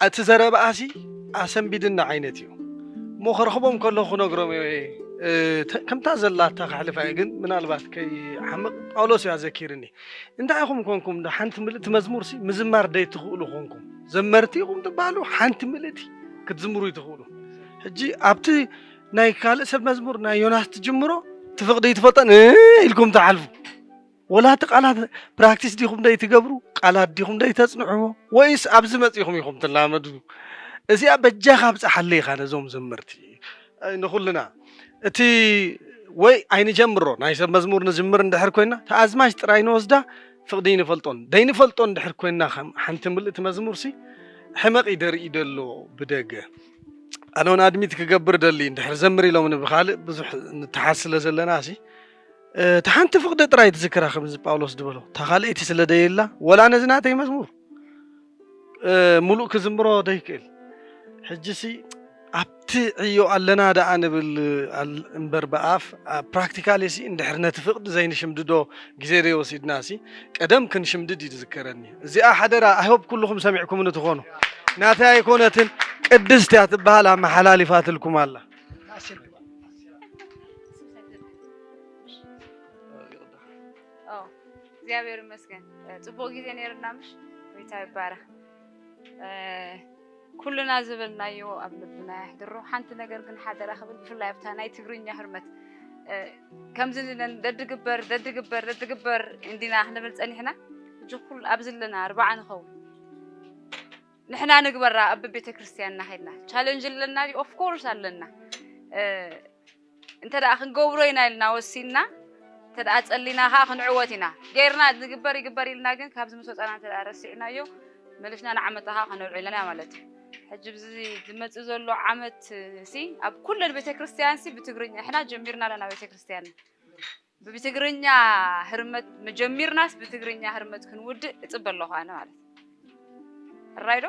እቲ ዘረባኣሲ ኣሰንቢድና ዓይነት እዩ እሞ ክረኽቦም ከለኹ ክነግሮም እየ ከምታ ዘላታ ክሕልፋ እየ፣ ግን ምናልባት ከይሓምቕ ጳውሎስ እዩ ኣዘኪርኒ። እንታይ ኢኹም ኮንኩም ዶ ሓንቲ ምልእቲ መዝሙር ሲ ምዝማር ደይትኽእሉ ኮንኩም? ዘመርቲ ኢኹም ትበሃሉ፣ ሓንቲ ምልእቲ ክትዝምሩ ይትኽእሉ። ሕጂ ኣብቲ ናይ ካልእ ሰብ መዝሙር ናይ ዮናስ ትጅምሮ፣ ትፍቕዲ ይትፈልጦን እ ኢልኩም ትሓልፉ። ወላ እቲ ቃላት ፕራክቲስ ዲኹም ደይ ትገብሩ፣ ቃላት ዲኹም ደይ ተጽንዕዎ፣ ወይስ ኣብዚ መጺኹም ኢኹም ትላመዱ? እዚኣ በጃኻ ኣብጽሓለይ ኢኻ ነዞም ዘመርቲ፣ ኣይ፣ ንኹልና። እቲ ወይ ኣይንጀምሮ፣ ናይ ሰብ መዝሙር ንዝምር እንድሕር ኮይና፣ ተኣዝማች ጥራይ ንወስዳ፣ ፍቕዲ ይንፈልጦን ደይንፈልጦን እንድሕር ኮይና፣ ከም ሓንቲ ምልእቲ መዝሙር ሲ ሕመቕ ይደርኢ ደሎ ብደገ። ኣነ እውን ኣድሚት ክገብር ደሊ፣ እንድሕር ዘምር ኢሎምኒ ብኻልእ ብዙሕ ንተሓዝ ስለ ዘለና ሲ፣ እቲ ሓንቲ ፍቕዲ ጥራይ ትዝክራ፣ ከምዚ ጳውሎስ ዝበሎ፣ እታ ካልኣይቲ ስለ ደየላ፣ ወላ ነዚ ናተይ መዝሙር፣ እ፣ ሙሉእ ክዝምሮ ደይክእል። ሕጂ ሲ ኣብቲ ዕዮ ኣለና ደኣ ንብል ኣል-፣ እምበር ብኣፍ፣ ኣብ ፕራክቲካሊ ሲ እንድሕር ነቲ ፍቕዲ ዘይንሽምድዶ ግዜ ደይወሲድና ሲ፣ ቀደም ክንሽምድድ እዩ ዝዝከረኒ። እዚኣ ሓደራ፣ ኣይ ሆፕ ኩልኹም ሰሚዕኩምኒ ትኾኑ። ናተይ ኣይኮነትን፣ ቅድስት እያ ትበሃል፣ ኣመሓላሊፋትልኩም ኣላ። ኦ፣ እግዚኣብሔር ይመስገን። እ፣ ጽቡቕ ግዜ ነይርና ምሽ? ጎይታ ይባረኽ። እ፣ ኩልና ዝበልናዮ ኣብ ልብና የሕድሮ። ሓንቲ ነገር ግን ሓደራ ክብል፣ ብፍላይ ኣብታ ናይ ትግርኛ ህርመት፣ እ፣ ከምዚ ኢለን ደድግበር፣ ደድግበር፣ ደድግበር እንዲና ክንብል ጸኒሕና። ሕጂ ኩል-፣ ኣብዚ ኣለና ኣርባዓ ንኸውን። ንሕና ንግበራ ኣብ ቤተ ክርስቲያንና ከይድና። ቻለንጅ ኣለና ድዩ? ኦፍ ኮርስ ኣለና። እ፣ እንተ ደኣ ክንገብሮ ኢና ኢልና ወሲንና፣ እንተ ደኣ ጸሊና ከኣ ክንዕወት ኢና። ጌርና ንግበር ይግበር ኢልና ግን ካብዚ ምስ ወጻና እንተ ደኣ ረሲዕናዮ፣ መሊስና ንዓመታ ከኣ ከነውዕሎ ኢና ማለት እዩ። ሕጂ ብዚ ዝመጽእ ዘሎ ዓመት ሲ ኣብ ኩለን ቤተ ክርስቲያን ሲ ብትግርኛ፣ ንሕና ጀሚርና ኣለና ቤተ ክርስቲያንና። ብትግርኛ ህርመት መጀሚርናስ ብትግርኛ ህርመት ክንውድእ እጽበ ኣለኹ ኣነ ማለት እዩ። ሕራይ ዶ?